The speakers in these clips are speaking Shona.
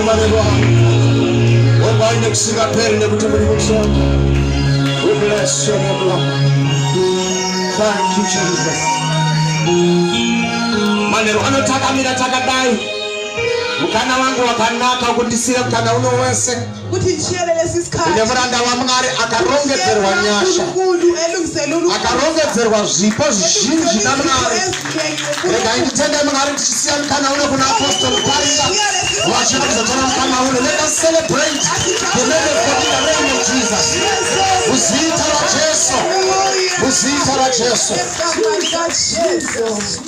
manheru ano. Vongwai nekusingaperi nekuti muri mutsvene. We bless your name, Lord. Thank you, Jesus. Manheru ano takamira takadai. Mukana wangu wakanaka wekundisira mukana uno wese. Ukuthi ngishiyele lesi sikhathi. Kune muranda waMwari akarongedzerwa nyasha. uNkulunkulu elungiselele umusa. Akarongedzerwa zvipo zvizhinji naMwari. Regai nditende Mwari tichisiya mukana uno kuna Apostle Paringa vachida kuzotora mukana uno. Let us celebrate the name of God in the name of Jesus. Muzita raJesu. Muzita raJesu. Egama likaJesu.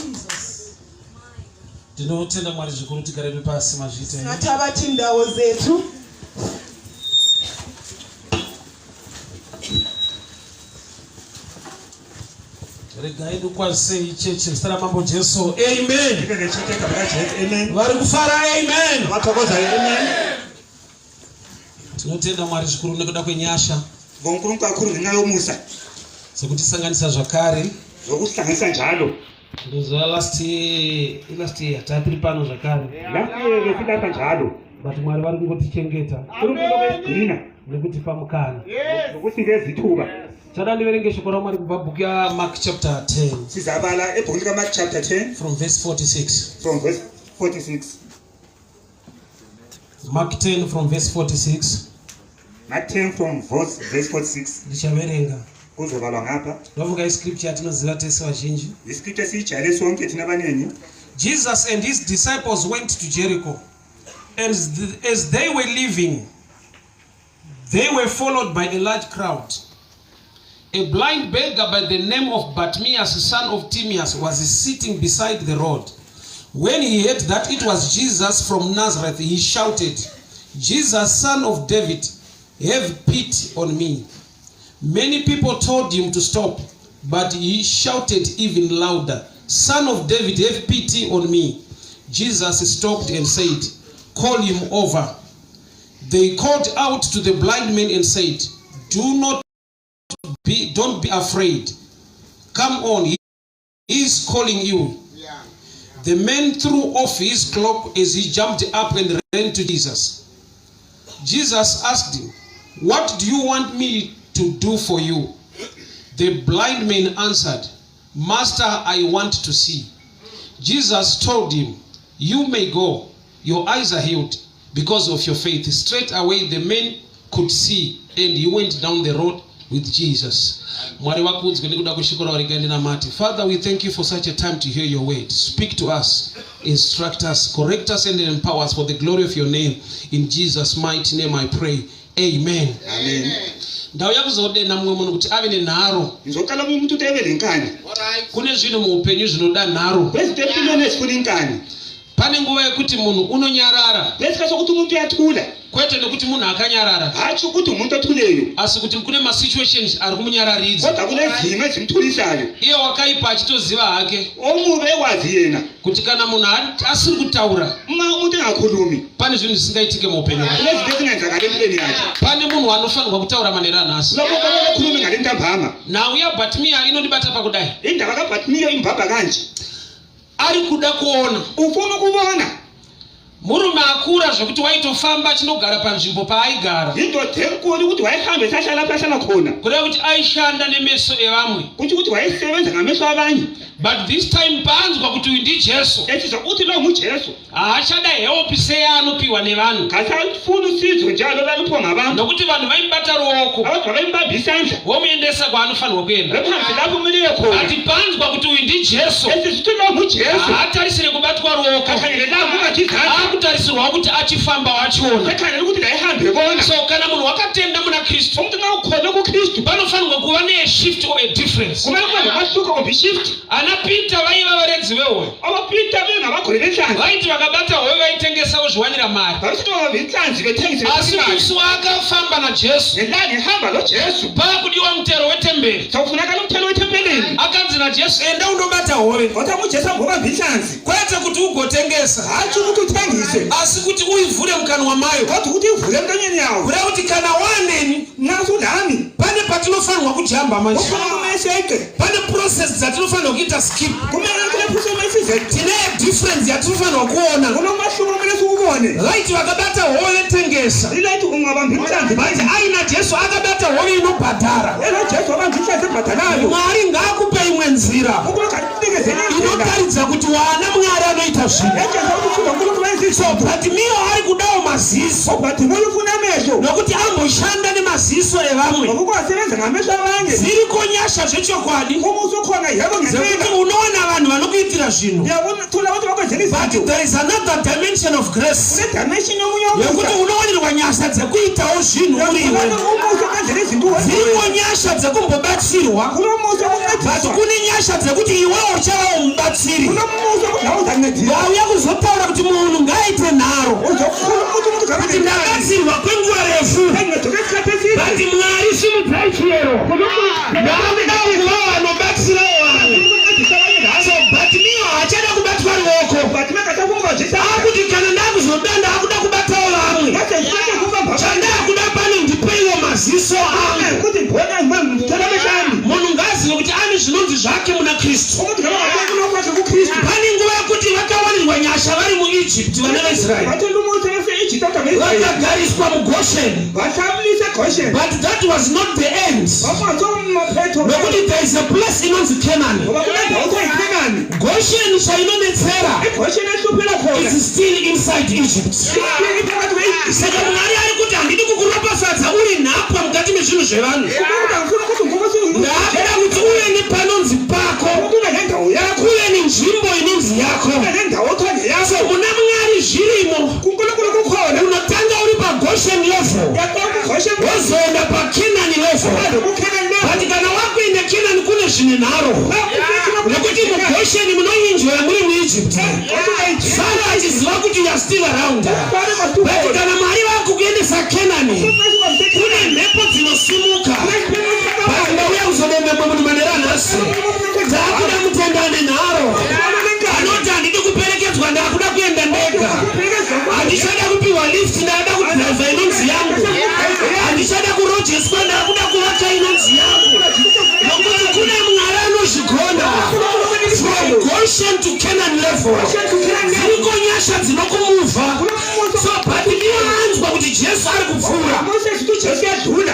Ndinotenda Mwari zvikuru tigarebe pasi mazviita. Singathabatha indawo zethu. Regai ndikwazisei chechi muzita raMambo Jesu. Amen. Ngeke ngechete igama likaJesu. Amen. Vari kufara amen. Abathokozayo. Amen. Tinotenda Mwari zvikuru nekuda kwenyasha NgoNkulunkulu kakhulu ngenxa yomusa dzekutisanganisa zvakare. zokusihlanganisa njalo. Ndoziva last year, last year tatiri pano zvakare. Last year besilapha njalo. But Mwari vari kungotichengeta uNkulunkulu obesigcina nekutipa mukana. nokusinikeza ithuba. Chada ndiverenge shoko raMwari kubva bhuku yaMark chapter 10 Sizabala ebhukwini likaMark chapter 10 from verse 46. from verse 46. Mark 10 from verse 46. Mark 10 from verse 46. Ndichaverenga. Kuzobalwa ngapha. Ndofunga iscripture yatinoziva tese vazhinji. Iscripture esiyijayele sonke thina abaningi. Jesus and his disciples went to Jericho. And as they were leaving, they were followed by a large crowd. A blind beggar by the name of Bartimaeus, son of Timaeus, was sitting beside the road. When he heard that it was Jesus from Nazareth, he shouted, Jesus, son of David, have pity on me. Many people told him to stop, but he shouted even louder, Son of David, have pity on me. Jesus stopped and said, Call him over. They called out to the blind man and said, Do not be, don't be afraid. Come on, he is calling you. The man threw off his cloak as he jumped up and ran to Jesus. Jesus asked him, What do you want me to do for you? The blind man answered, Master, I want to see. Jesus told him, You may go. Your eyes are healed because of your faith. Straight away the man could see and he went down the road with Jesus. Mwari vakudzwe nekuda kweshoko ravo regai ndinamate. Father, we thank you for such a time to hear your word. Speak to us, instruct us, correct us and empower us for the glory of your name. In Jesus' mighty name I pray. Amen. Amen. Ndauya kuzodenha mumwe munhu kuti ave nenharo. Ngizocela omunye umuntu ukuthi ebe lenkani. Kune zvinhu muupenyu zvinoda nharo. Kunezinto empilweni ezifuna inkani. Pane nguva yekuti munhu unonyarara. Kunesikhathi sokuthi umuntu uyathula. Kwete nekuti munhu akanyarara. Hatshi ukuthi umuntu othuleyo. Asi kuti kune masituations ari kumunyararidza. Kodwa kunezimo ezimthulisayo. Iye wakaipa achitoziva hake. Omubi ekwazi yena. Kuti kana munhu asiri kutaura. Uma umuntu engakhulumi. Pane zvinhu zvisingaitike muupenyu hwake. Kunezinto ezingenzakali empilweni yakhe. Pane munhu anofanirwa kutaura manheru anhasi. Kulomuntu okumele ekhulume ngale ntambama. Nhau yaBhatimiya inondibata pakudai. Indaba kaBhatimiya imbamba kanje. Ari kuda kuona. Ufuna ukubona. Murume akura zvekuti waitofamba achinogara panzvimbo paaigara. Indoda enkulu ukuthi wayehambe esahlala lapho ahlala khona. Kureva kuti aishanda nemeso evamwe. Kusho ukuthi wayesebenza ngamehlo abanye. But this time paanzwa kuti uyu ndiJesu. Echizwa ukuthi lo nguJesu. Haachada help seyaanopiwa nevanhu. Kasafuni usizo njalo laluphiwa ngabantu. Nokuti vanhu vaimubata ruoko. Abantu babembamba isandla. Vomuendesa kwaanofanirwa kuenda. Bemhambise lapho kumele iye khona. But paanzwa kuti uyu ndiJesu. Echizwa ukuthi lo nguJesu. Haatarisire kubatwa ruoko. Kakhangelelanga ukubanjwa izandla. Akutarisirwawo kuti achifamba wachiona. Sekhangelela ukuthi la ehambe ebona. So kana munhu wakatenda muna Kristu. Umuntu nxa ukholwe kuKristu. Panofanirwa kuva neshift or a difference. Kumele kube nomahluko kumbe ishift. Ana Peter vaiva varedzi vehove. Aba Peter bengabagoli benhlanzi. Vaiti vakabata hove vaitengesa vozviwanira mari. Babesithi babamba inhlanzi bethengise Asi musi waakafamba naJesu. Ngelanga ehamba loJesu. Paakudiwa mutero wetemberi. Sekufunakala umthelo wethempelini. Akanzi naJesu enda undobata hove. Wathi uJesu hamba inhlanzi. Kwete kuti ugotengesa. Hatshi ukuthi uthengise. Asi kuti uivhure mukanwa mayo. Kodwa ukuthi ivule emlonyeni yawo. Kureva kuti kana waaneni. Nxa usulami. Pane patinofanirwa kujamba manje. Kukhona kumele seqe. Pane process dzatinofanirwa kuita skip. Kumele kule process kumele size. Tine difference yatinofanirwa kuona. Kunomahluko kumele siwubone. Ubone. Vaiti vakabata hove tengesa. Ilathi ungabamba inhlanzi. But aina Jesu akabata hove inobhadhara. Elo Jesu wabamba inhlanzi ebhadalayo. Mwari ngaakupe imwe nzira Unkulunkulu akunikeze enye indlela. inotaridza kuti wana Mwari anoita zvinhu. Etshengisa ukuthi uNkulunkulu wenza So izinto. Bhatimiyo ari kudawo maziso UBhatimiyo ufuna amehlo. nokuti amboshanda nemaziso evamwe. Ngoba ukwasebenza ngamehlo abanye. Dziriko nyasha zvechokwadi Uma usukhona yebo dzekuti ngempela. unoona vanhu vanokuitira zvinhu. Uyabona thola abantu bakwenzela But izinto. there is another dimension of grace Kune-dimension yomunye yekuti womusa. unowanirwa nyasha dzekuitawo zvinhu uri iwe. Uyabona umusa okwenzela izinto wedwa. Dziriko nyasha dzekumbobatsirwa Kunomusa but wokuncediswa. kune nyasha dzekuti iwewo uchavawo mubatsiri. Kunomusa wokuthi nawe uzancedisa. Wauya kuzotaura kuti munhu ngaaite nharo Uzokhuluma ukuthi umuntu kuti kabe nemali. ndabatsirwa kwenguva refu Engincedwe isikhathi eside. but Mwari simudzai chiyero ndakuda kuva vanobatsirawo vamwe. Ukuncedisa abanye ngazo. So Bhatimiyo haachada kubatwa ruoko, Bhatimiyo akasafuna ukubajisa. akuti kana ndakuzoda ndakuda kubatawo vamwe. Ngathi ngifuna ukubamba abanye. Chandakuda pano ndipeiwo maziso angu. Ukuthi ngibona ngithola amehlo ami. Munhu ngaazive kuti ane zvinonzi zvake muna Kristu. Umuntu ngabe ngabona kwakhe kuKristu. Pane nguva yekuti vakawanirwa nyasha vari muEgypt vana vaIsraeri, Bathola umusa base-Egypt kodwa nge-Israyeli. vakagariswa muGosheni, Bahlawulisa eGoshen. but that was not the end, Kwakungasomaphetho. nokuti there is a place inonzi Canaan. Ngoba kunendawo okuthiwa yiKhenani. Goshen chainonetsera IGoshen ehluphela khona. is still inside Egypt. Iphakathi kwe-Egypt. Saka Mwari ari kuti handidi kukuropafadza uri nhapwa mukati mezvinhu zvevanhu. Umuntu angifuna ukuthi ngikubuse Ndakuda kuti uve nepanonzi pako, ukuthi ube nendawo yakho. kuve nenzvimbo inonzi yako. Ube nendawo okuthiwa ngeyakho. So muna Mwari zvirimo. KuNkulunkulu kukhona. Unotanga uri paGoshen level, Uyaqala kuGoshen wozoenda paKenani level. uhambe kuKhenani level. But kana wakuenda Kenani kune zvine nharo, nekuti muGosheni munoinjoya muri muEgypt. Sara achiziva kuti you are still around. But kana Mwari vakukuendesa Kenani, kune mhepo dzinosimuka. But ndauya kuzodemba munhu manera nhasi. Ndakuda mutendane nharo. Anoti handidi kuperekedzwa, ndakuda kuenda ndega. Handichada kupiwa lift, ndakuda kudhiraivha inonzi yangu. Handichada kurojeswa, ndakuda kuvaka inonzi yangu. Nokuti kune Mwari anozvigona. From Goshen to Canaan level. Dziriko nyasha dzinokumuvha. So but iye anzwa kuti Jesu ari kupfuura. Moses uthi uJesu uyadlula.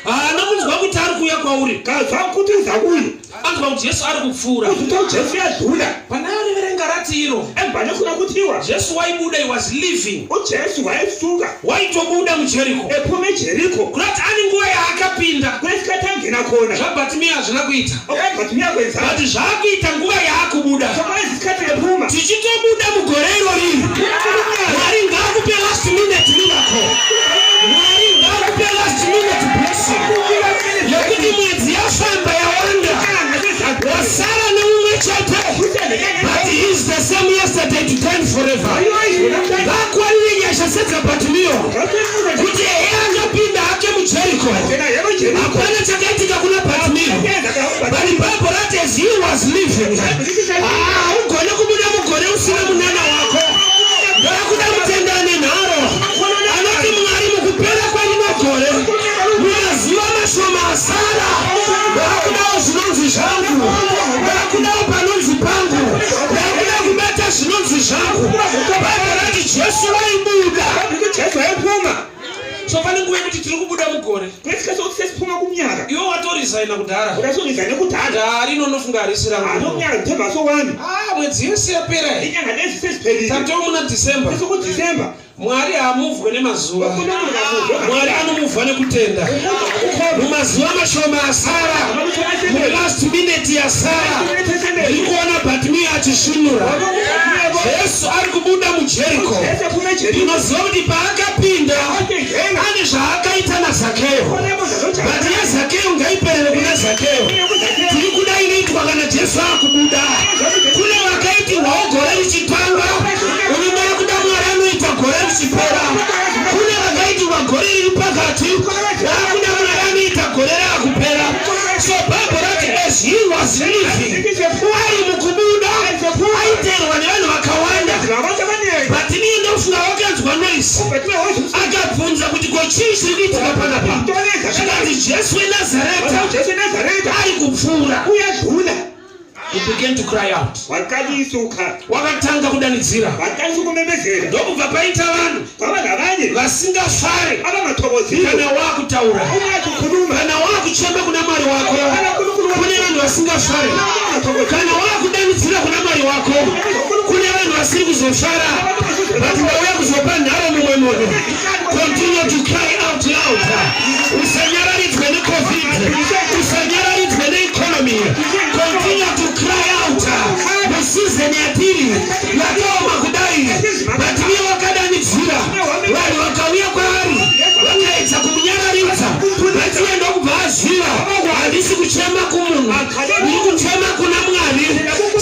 Haana kunzwa kuti ari kuuya kwauri. Kazwa ukuthi uza kuye. Anzwa kuti Jesu ari kupfuura. Uthi uJesu uyadlula. Pandaverenga rati iro. Embhale khona kuthiwa Jesu waibuda, he was leaving. uJesu wayesuka Waitobuda muJeriko. ephuma eJeriko. Kurati ane nguva yaakapinda. Kulesikhathi angena khona. ZvaBhatimiyo hazvina kuita. OkaBhatimiyo akwenzanga. But zvaakuita nguva yaakubuda. Sokwalesi sikhathi ephuma. Tichitobuda mugore iro riri. Mwari ngaakupe last minute miracle. Mwari ngaakupe last minute blessing. Yekuti mwedzi yafamba yawanda. Wasara neumwe chete. But he is the same yesterday, today and forever. Ngakwanire nyasha sedzaBhatimiyo. Kuti ehe angapinda hake muJeriko. Hapana chakaitika kuna Bhatimiyo. But Bible rati as he was leaving. Ah, ugone kubuda mugore usina munana wako. Ndakuda kutenda nenharo. Anoti Mwari mukupera kwerino gore. Mumazuva mashoma asara. Ndakudawo zvinonzi zvangu. Ndakudawo panonzi pangu. Ndakuda kubata zvinonzi zvangu. Bible rati Jesu waibuda. uJesu wayephuma. So pane nguva yekuti tiri kubuda mugore. Kulesikhathi sokuthi sesiphuma kumnyaka. Iwe watoresigna kudhara. Urasorizane kudala. Dari rinonofunga harisi rangu. Alomnyaka ngithemba sowami. Ah, mwedzi yese yapera iyi. Inyanga lezi seziphelile. Tatoo muna December. SesikuDisemba. Mwari haamuvwe nemazuva. uNkulunkulu kamuzwa. Mwari anomuvha nekutenda. Mumazuva mashoma asara, mulast minute yasara, ndiri kuona Bhatimiyo achisvinura. Jesu ari kubuda muJeriko. Ndinoziva kuti paakapinda ane zvaakaita naZakeyo. But yaZakeyo ngaiperere kuna Zakeyo. Tiri kuda inoitwa kana Jesu akubuda. Kune vakaitirwawo gore richitanga, unoda kuda Mwari anoita gore richipera. Kune vakaitirwa gore riri pakati, vakuda Mwari anoita gore raakupera. So Bible rati as he was leaving, ari mukubuda aiteerwa nevanhu vakawanda. But iye ndofunga wakanzwa noise, akabvunza kuti ko chii chiri kuitika panapa. Zvikanzi Jesu weNazareta Jesu weNazareta ari kupfuura. uyadlula. He began to cry out. Waqalisa ukukhala. Wakatanga kudanidzira. Waqalisa ukumemezela. Ndokubva paita vanhu Kwaba nabanye vasingafare abangathokoziyo. kana wakutaura. Ungathi ukhuluma. Kana wakuchema kuna Mwari wako. Kune vanhu vasingafare. Kana wakudanidzira kuna Mwari wako. Kune vanhu vasiri kuzofara. But ndauya kuzopa nharo mumwe munhu. Continue to cry out loud. Usanyararidzwe neCovid. Usanyararidzwe neeconomy. Continue to cry out. Museason yatiri yakaoma kudai. But iye wakadanidzira. Vanhu vakauya kwaari vakaedza kumunyararidza. But iye ndokubva aziva handisi kuchema kumunhu. Ndiri kuchema kuna Mwari.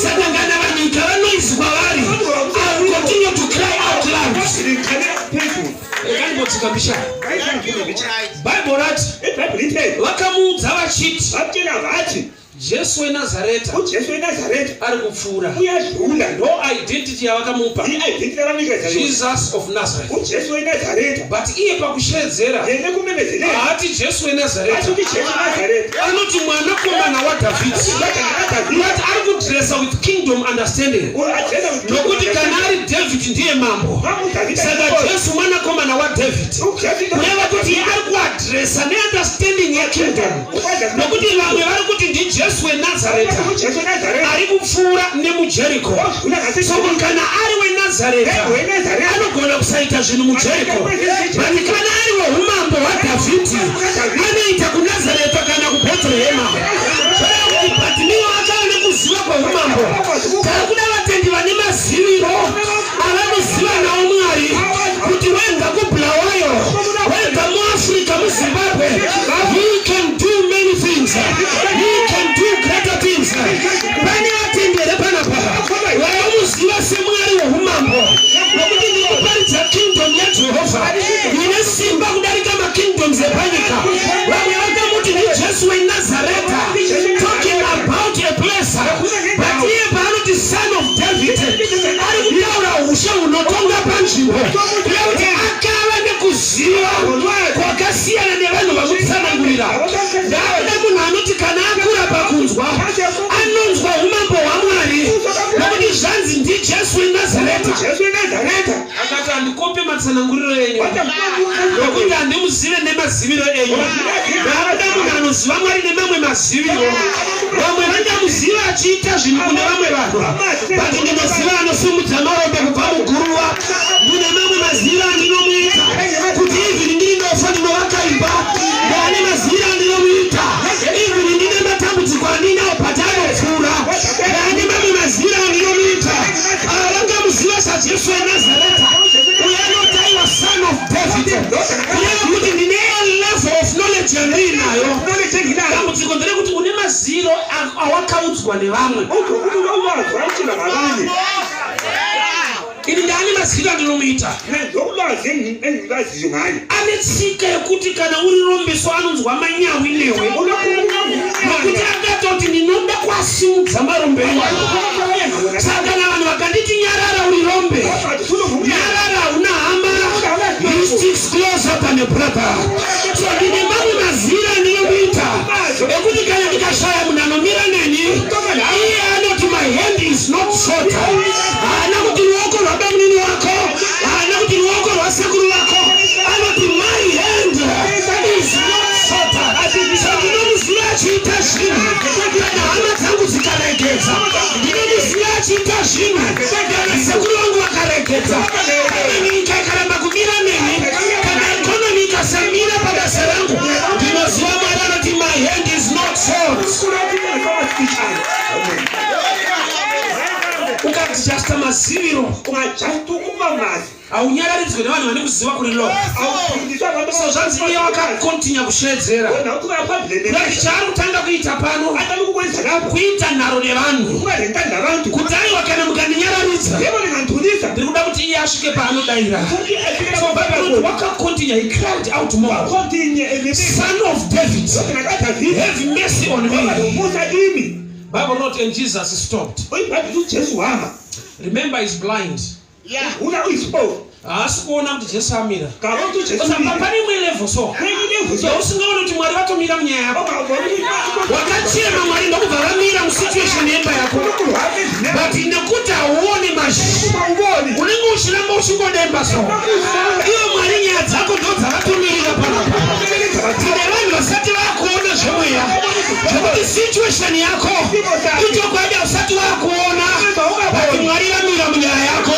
Saka kana vanhu ikava noise kwavari, I will continue to cry out loud. Ngikhalela phezulu. Rekanimbotsika mbishana. Ngayikhangikhulume mbishana. Bible rati IBhayibheli ithe vakamuudza vachiti bamtshela bathi Jesu weNazareta uJesu weNazaretha ari kupfuura. uyadlula. Ndo identity yavakamupa. I-identity abanikeza yona. Jesus of Nazareth. uJesu weNazaretha. But iye pakushedzera Yena ekumemezeleni haati Jesu athi weNazareta. uthi Jesu weNazaretha. Anoti mwanakomana waDhavhidhi. Indodana kaDavide. But ari kudresa with kingdom understanding. U-adresa Nokuti kana ari David ndiye mambo. uDavide Saka Jesu mwanakomana waDavid. uJesu Kureva kuti iye ari kuadresa neunderstanding yekingdom. Nokuti vamwe vari kuti ndiJesu weNazareta uJesu weNazaretha ari kupfuura nemuJeriko. odlula ngase So kana ari weNazareta weNazaretha anogona kusaita zvinhu muJeriko. But kana ari weumambo hwaDhavhidhi anoita kuNazareta kana kuBhetrehema. Zvoreva kuti Bhatimiyo akava nekuziva kweumambo. Tari kuda vatendi vane maziviro avanoziva nawo Mwari kuti wenda kuBulawayo, wenda muAfrica, muZimbabwe, he can do many things. He can do greater things. Pane vatendi here panapa vanomuziva seMwari weumambo? Nokuti ndinoparidza kingdom yaJehovha ine simba kudarika makingdoms epanyika. Vamwe vakamuti ndiJesu weNazareta, talking about a place, but iye paanoti Son of David ari kutaura ushe hunotonga panzvimbo. Kureva kuti akava nekuziva kwakasiyana nevanhu vamutsanangurira. Ndakuda munhu anoti kana akura pakunzwa anonzwa umambo hwaMwari, nokuti zvanzi ndiJesu weNazareta. Jesu weNazaretha. Akati handikope matsananguriro enyu nokuti handimuzive nemaziviro enyu. Ndakuda munhu anoziva Mwari nemamwe maziviro. Vamwe vangamuziva achiita zvinhu kune vamwe vanhu, but ndinoziva anosimudza marombe kubva muguruva. Ndine mamwe maziviro andinomuita kuti even ndiri ndofa ndinovaka imba. Ndane maziviro andinomuita even ndine matambudziko andinawo, but anopfuura. Ndane mamwe maziviro andinomuita. Ava vangamuziva saJesu weNazareta uyo anotaiwa Son of David. Kureva kuti ndine a level of knowledge yandiinayo. Knowledge enginayo. Dambudziko nderekuti une maziro awakaudzwa nevamwe. Uthi ulwazi wamtshela ngabanye. Ini ndaane maziro andinomuita. Ulwazi engilwaziyo ngaye. Ane tsika yekuti kana uri rombeso anonzwa manyawi newe, nokuti akatoti ndinoda kuasimudza marombe iwayo. Saka kana vanhu vakanditi nyarara uri rombe, nyarara hauna hama, he sticks closer than a brother. So ndine mamwe maziro andinomuita ekuti kana ndikashaya munhu anomira neni, iye anoti my hand is not short. Haana kuti ruoko rwabamunini wako, haana kuti ruoko rwasekuru vako, anoti my hand is not short. So ndinomuziva achiita zvinhu kana hama dzangu dzikaregedza. Ndinomuziva achiita zvinhu kana sekuru vangu vakaregedza, kana nyika ikaramba kumira neni, kana economy ikasamira pabasa rangu. Ndinoziva Mwari anoti my hand is not short. Ukaadjusta maziviro, Ungajusta ukuba mazi. haunyararidzwe nevanhu vane kuziva kuri low. Awufundiswa abantu. So zvanzi iye wakakontinya kushedzera. Wena uqhubeka phambili. Kuti chaari kutanga kuita pano Aqala ukwenza lapho kuita nharo nevanhu, kuba nentando nabantu. Kuti aiwa, kana mukandinyaradza, Yebo ningandithulisa. ndiri kuda kuti iye asvike paanodayira. Futhi afike So lapho Bible inoti wakakontinya, he cried out more, Continue ememeza. "Son of David, Ndodana kaDavide, have mercy on me." umusa kimi. Bible note, and Jesus stopped. IBhayibheli uJesu wama. Remember, he's blind. Una uyisiphofu. Haasi kuona kuti Jesu amira. Kaboni ukuthi uJesu Saka umile. pane imwe level so Kwenye ilevel so. yausingaoni kuti Mwari vatomira munyaya yako. Ongaboni ukuthi Wakachema Mwari ndokubva vamira musituation yemba yako. uNkulunkulu wami ezimele. But nekuti hauoni mazhi Ungawuboni. unenge uchiramba uchingodemba so. Iwe Mwari nyaya dzako ndo dzavatomirira panapa. Tine vanhu vasati vakuona zvemweya zvekuti situation yako ichokwadi hausati wakuona but Mwari vamira munyaya yako.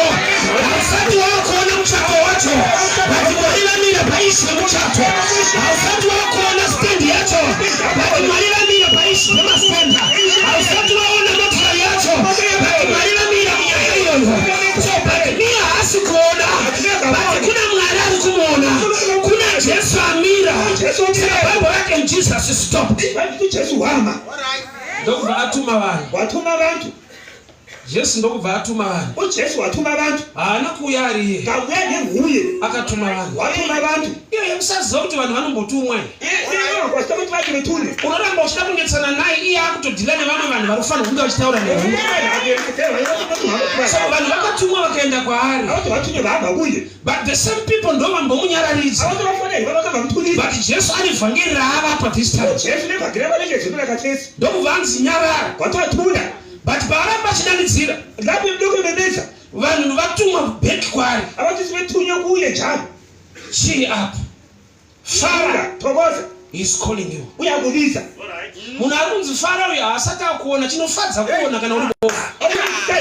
Hausati wakuona muchato wacho but Mwari vamira paishu yemuchato. Hausati wakuona stand yacho but Mwari vamira paishu yemastenda. Hausati waona motikari yacho but Mwari vamira munyaya iyoyo. So but Mira haasi kuona but kuna Mwari ari kumuona. Kuna Jesu amira. Saka Bible yake and Jesus stopped. Bathi uJesu wama. Ndokubva atuma vanhu. Wathuma abantu. Jesu ndokubva atuma vanhu. uJesu wathuma abantu. Haana kuuya ari iye. Kabuya ngenguye. Akatuma vanhu. Wathuma abantu. Iye musaziva kuti vanhu vanombotumwa. Kwasita ukuthi bathi bethune. Unoramba uchida kunetsana naye iye akutodhila nevamwe vanhu vari kufanira kunge vachitaura newe. So vanhu vakatumwa vakaenda kwaari. Abantu bathunywe bahamba kuye. But the same people ndo vambomunyararidza. Abantu bafanele bakabamthulisa. But Jesu ane vhangeri raavapa this time. uJesu nevhangeri abalengezwe lakaJesu. Ndokubva anzi nyarara. Kwathiwa thula. But paaramba achidanidzira Lapho lokhu bememeza vanhu vatumwa back kwaari. abantu sebethunywe kuye njalo. Cheer up. Fara Thokoza. he is calling you. Uyakubiza. Munhu ari kunzi fara uyu haasati akuona chinofadza kuona kana uri bofu.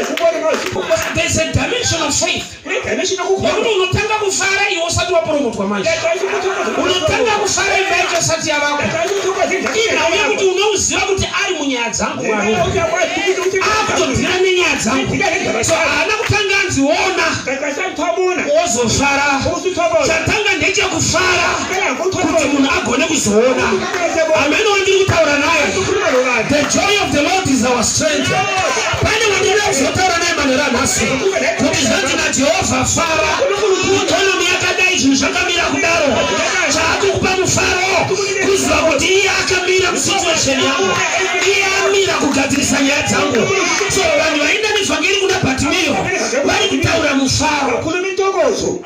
Kubona ngawusipho. There's a dimension of faith. Kule dimension yokukholwa. Nekuti unotanga kufara iwe usati wapromotwa manje. Unotanga kufara imba yacho isati yavakwa. Inhau yekuti unouziva kuti ari munyaya dzangu Mwari. Akutobvira nenyaya dzangu. So haana kutanga anzi ona wozofara. Chatanga ndechekufara kuti munhu agone kuzoona. Amene wandiri kutaura naye. The joy of the Lord is our strength. Pane wandinoda kuzotaura naye manheru anhasi kuti zvanzi naJehovha fara. Economy yakadai zvinhu zvakamira kudaro. Chaakukupa mufaro kuziva kuti iye akamira musituation yangu. Iye amira kugadzirisa nyaya dzangu. So vanhu vaenda nevhangeri kuna Bhatimiyo vari kutaura mufaro. Khuluma intokozo.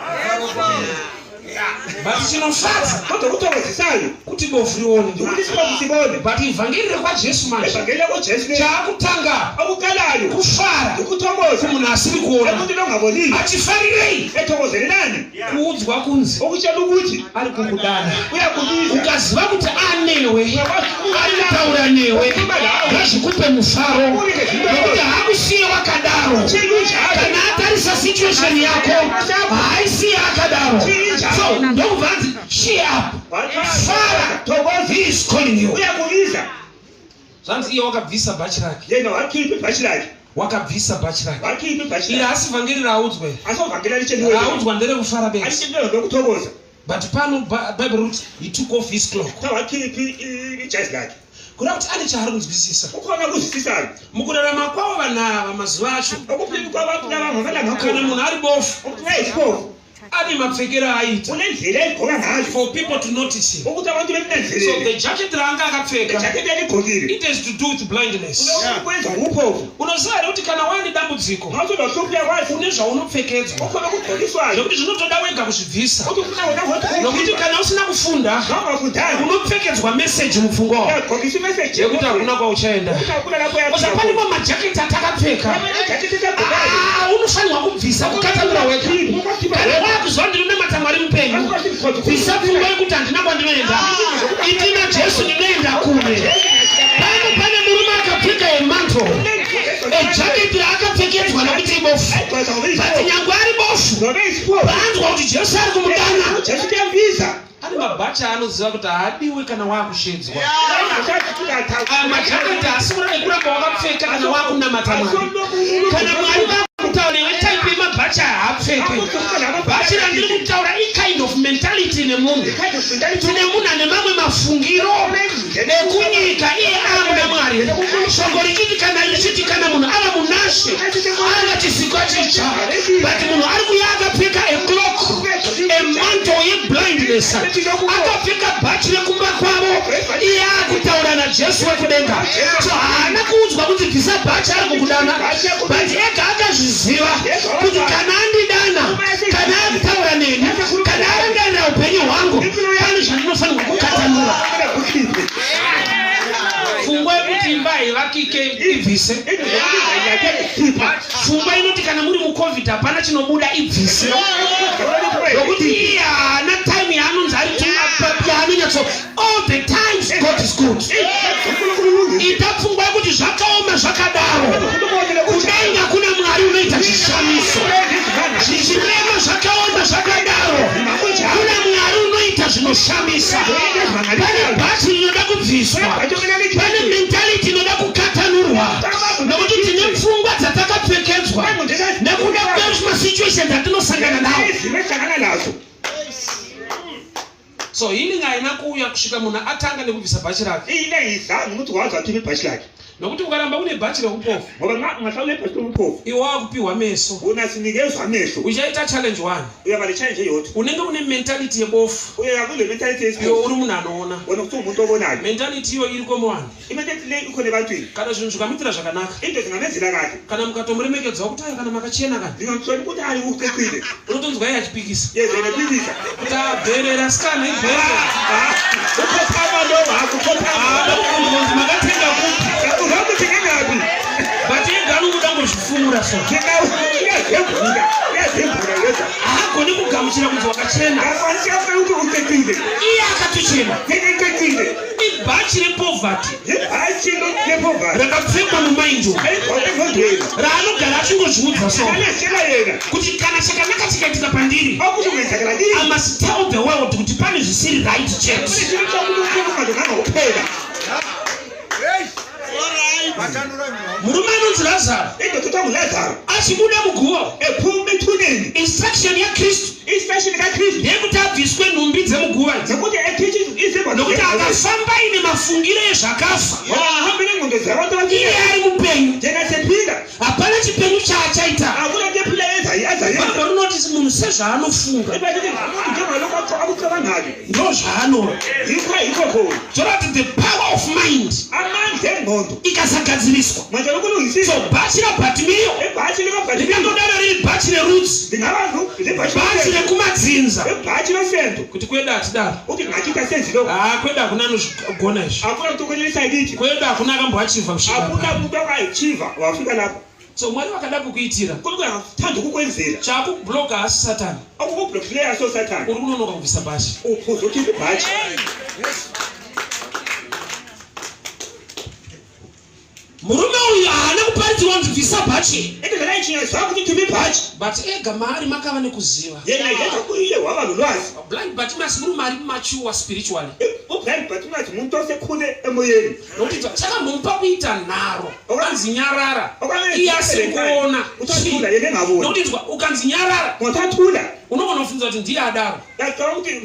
But chinofadza Kodwa kuthokozisayo kuti bofu rione. ukuthi sibofu sibone. But ivhangeri rekwaJesu manje Evangeli lakoJesu le chaakutanga akuqalayo kufara ukuthokoza munhu asiri kuona emuntwini ongaboniyo achifarirei ethokozelelani kuudzwa kunzi ukutshela ukuthi ari kukudana uyakubiza. ukaziva kuti anewe ari kutaura newe ngazvikupe mufaro nekuti haakusiye wakadaro kana atarisa situation yako haaisiye akadaro so ndokubva anzi cheer up fara Thokoza. he is calling you Uyakubiza. zvanzi iye wakabvisa bhachi rake Yena wakhipha ibhashi lakhe. wakabvisa bhachi rake Wakhipha ibhashi iri lakhe. haasi vhangeri raaudzwa iri Asovhangeli alitsheliweyo. raaudzwa nderekufara bedzi Alitsheliweyo lokuthokoza. but pano Bhaibheri rikuti he took off his cloak Kuthiwa wakhipha ijazi lakhe. kuda kuti ane chaari kunzwisisa Kukhona okuzwisisayo. mukurarama kwavo vanhu ava mazuva acho Okuphila kwabantu laba ngamalanga kana akhona. munhu ari bofu Umuntu wayisiphofu. ane mapfekero aaita Unendlela ayigqoka ngayo. for people to notice him Ukuthi abantu so bemnanzelele. the jacket raanga akapfeka Ijaketi aligqokile. it has to do with blindness Kwenza ubuphofu. unoziva here kuti kana waine dambudziko Ngathi unohlupha uyakwazi. une zvaunopfekedzwa Ukhona okugqokiswayo. zvekuti zvinotoda wega kuzvibvisa Uthi ufuna wena nokuti ngokuthi kana usina kufunda ungafundanga. unopfekedzwa meseji mupfungwa wako Uyagqokisa imeseji yekuti hakuna kwauchaenda Ukuthi hakuna lapho oza uyakhona. pane majaketi atakapfeka Ijaketi esagqokayo. Ah, unofanirwa kubvisa kukatamira wega kana wakuziva ndinonamata Mwari mupenyu bvisa pfungwa yekuti handina kwandinoenda itina Jesu ndinoenda kure pano pane murume akapfeka a mantle ejaketi raakapfekedzwa nokuti ibofu but nyangwe ari bofu paanzwa kuti Jesu ari kumudana Jesu uyambiza. ane mabhachi aanoziva kuti haadiwe kana waakushedzwa. Aya majaketi haasi ekuramba wakapfeka kana waakunamata Mwari. Kana Mwari vakutaura newe type yemabhachi aya haapfekwe. Bhachi randiri kutaura ikind of mentality nemunhu. Tine munhu ane mamwe mafungiro ekunyika iye amuna Mwari. Shoko richiti kana richiti kana munhu ava munashe ava chisikwa chitsva. But munhu ari kuya akapfeka a cloak, a mantle yeblindness. Akapfeka bhachi rekumba kwavo iye akutaura naJesu wekudenga. So haana kuudzwa kuti bvisa bhachi ari kukudana. But ega akazviziva kuti kana andidana, kana akutaura raki ke ibvise. Pfungwa inoti kana muri mucovid hapana chinobuda ibvise. Nokuti iye haana time yaanonzi ari yaanonyatso all the times God is good. Ita pfungwa yekuti zvakaoma zvakadaro. Kudenga kuna Mwari unoita chishamiso. Zvichirema zvakaoma zvakadaro. Kuna Mwari unoita zvinoshamisa. Pane bhachi rinoda kubviswa. Pane mentality inoda kukatanurwa. Nokuti tine pfungwa dzatakapfekedzwa nekuda kwemasituations atinosangana nawo. So healing haina kuuya kusvika munhu atanga nekubvisa bhachi rake. Ine izangi ukuthi wazi wakhipha ibhashi lakhe. Nokuti ukaramba une bhachi reupofu, Ngoba nxa ungahlawula ibhashi lobuphofu, iwe wakupiwa meso. Wona sinikezwa amehlo. Uchaita challenge one. Uyaba le-challenge eyodwa. Unenge une mentality yebofu. Uyaya kule mentality Iwe yesiphofu. uri munhu anoona. Wena kuthiwa umuntu obonayo. Mentality iyo iri komuvanhu. Imentality le ikhona ebantwini. Kana zvinhu zvikamuitira zvakanaka. Into zingamenzela kahle. Kana mukatomuremekedzwa kuti aya kana makachena kana. Zingamthola ukuthi hayi ucecile. Unotonzwa iye achipikisa. Yeze yena phikisa. Kuti abherera sikana ibherera. Ukhothama lo wakho ukhothama. Haada kubvunzwa kunzi makatenga kupi. Uzokuthi ngingaphi? But ega anokuda ngozvifumura so. Uyazembula, uyazembula yedwa. Haagoni kugamuchira kunzi wakachena. Akwanisi ukuthi ucecile. Iye akatochena. Ngeke Ibhachi repoverty Ibhachi lepoverty. rakapfekwa mumind umu. Ayigqoke Raanogara achingozviudza so. Anazitshela yena. Kuti kana chakanaka chikaitika pandiri. Okuthi kungenzakala kimi. I must tell the world kuti pane zvisiri right chete. Kunesinto sokuthi kungalunganga kuphela. Murume anonzi Lazaro Indoda kuthiwa nguLazaro. achibuda muguva. Ephuma ethuneni. Instruction yaKristu Instruction kaKristu. ndeyekuti abviswe nhumbi dzemuguva idzi. Nokuthi ekhitshi izembatho. Nokuti akafamba aine mafungiro ezvakafa. Wahamba nengqondo zabantu Iye abaphila. ari mupenyu. Yena sephila. Hapana chipenyu chaachaita. Akuna nto ephila azayenza. Bhaibheri rinoti munhu sezvaanofunga Ibhayibheli lithi umuntu njengalokhu akucabangayo. ndo zvaanova. Yikho yikho khona. Zvoreva kuti the power of mind Amandla engqondo. ikasagadziriswa. Manje lokulungisisa. So bhachi raBhatimiyo Ibhachi likaBhatimiyo. ringangodaro riri bhachi rerudzi, Lingaba libhachi bhachi losendo. rekumadzinza. Ibhachi losendo. Kuti kwedu hatidaro. Uthi ngathi asenzi lokho. Haa kwedu hakuna anozvigona izvi. Akuna muntu okwenelisa kithi. Kwedu hakuna akamboachivha kusvika. Akuna muntu akayichiva wafika lapho. So Mwari vakada kukuitira. uNkulunkulu angathanda ukukwenzela. Chakubloka haasi Satani. Okukublokileyo aso Sathane. Uri kunonoka kubvisa bhachi. Uphuza ukhipha ibhachi. Murume uyu haana kuparidzirwa kunzi bvisa bhachi. Into zvalayitshinya ukuthi khipha ibhachi. But ega maari makava nekuziva. Yena yedwa kuye waba nolwazi. Blind Bartimaeus murume ari mature spiritually. Ublind Bartimaeus umuntu osekhule emoyeni. Nokuti chakambomupa kuita nharo. Ukanzi nyarara. Okanye Iye asiri kuona. Uthathula yena engaboni. Nokuti nzwa ukanzi nyarara Ungathathula. unogona kufunza kuti ndiye adaro. Yacabanga ukuthi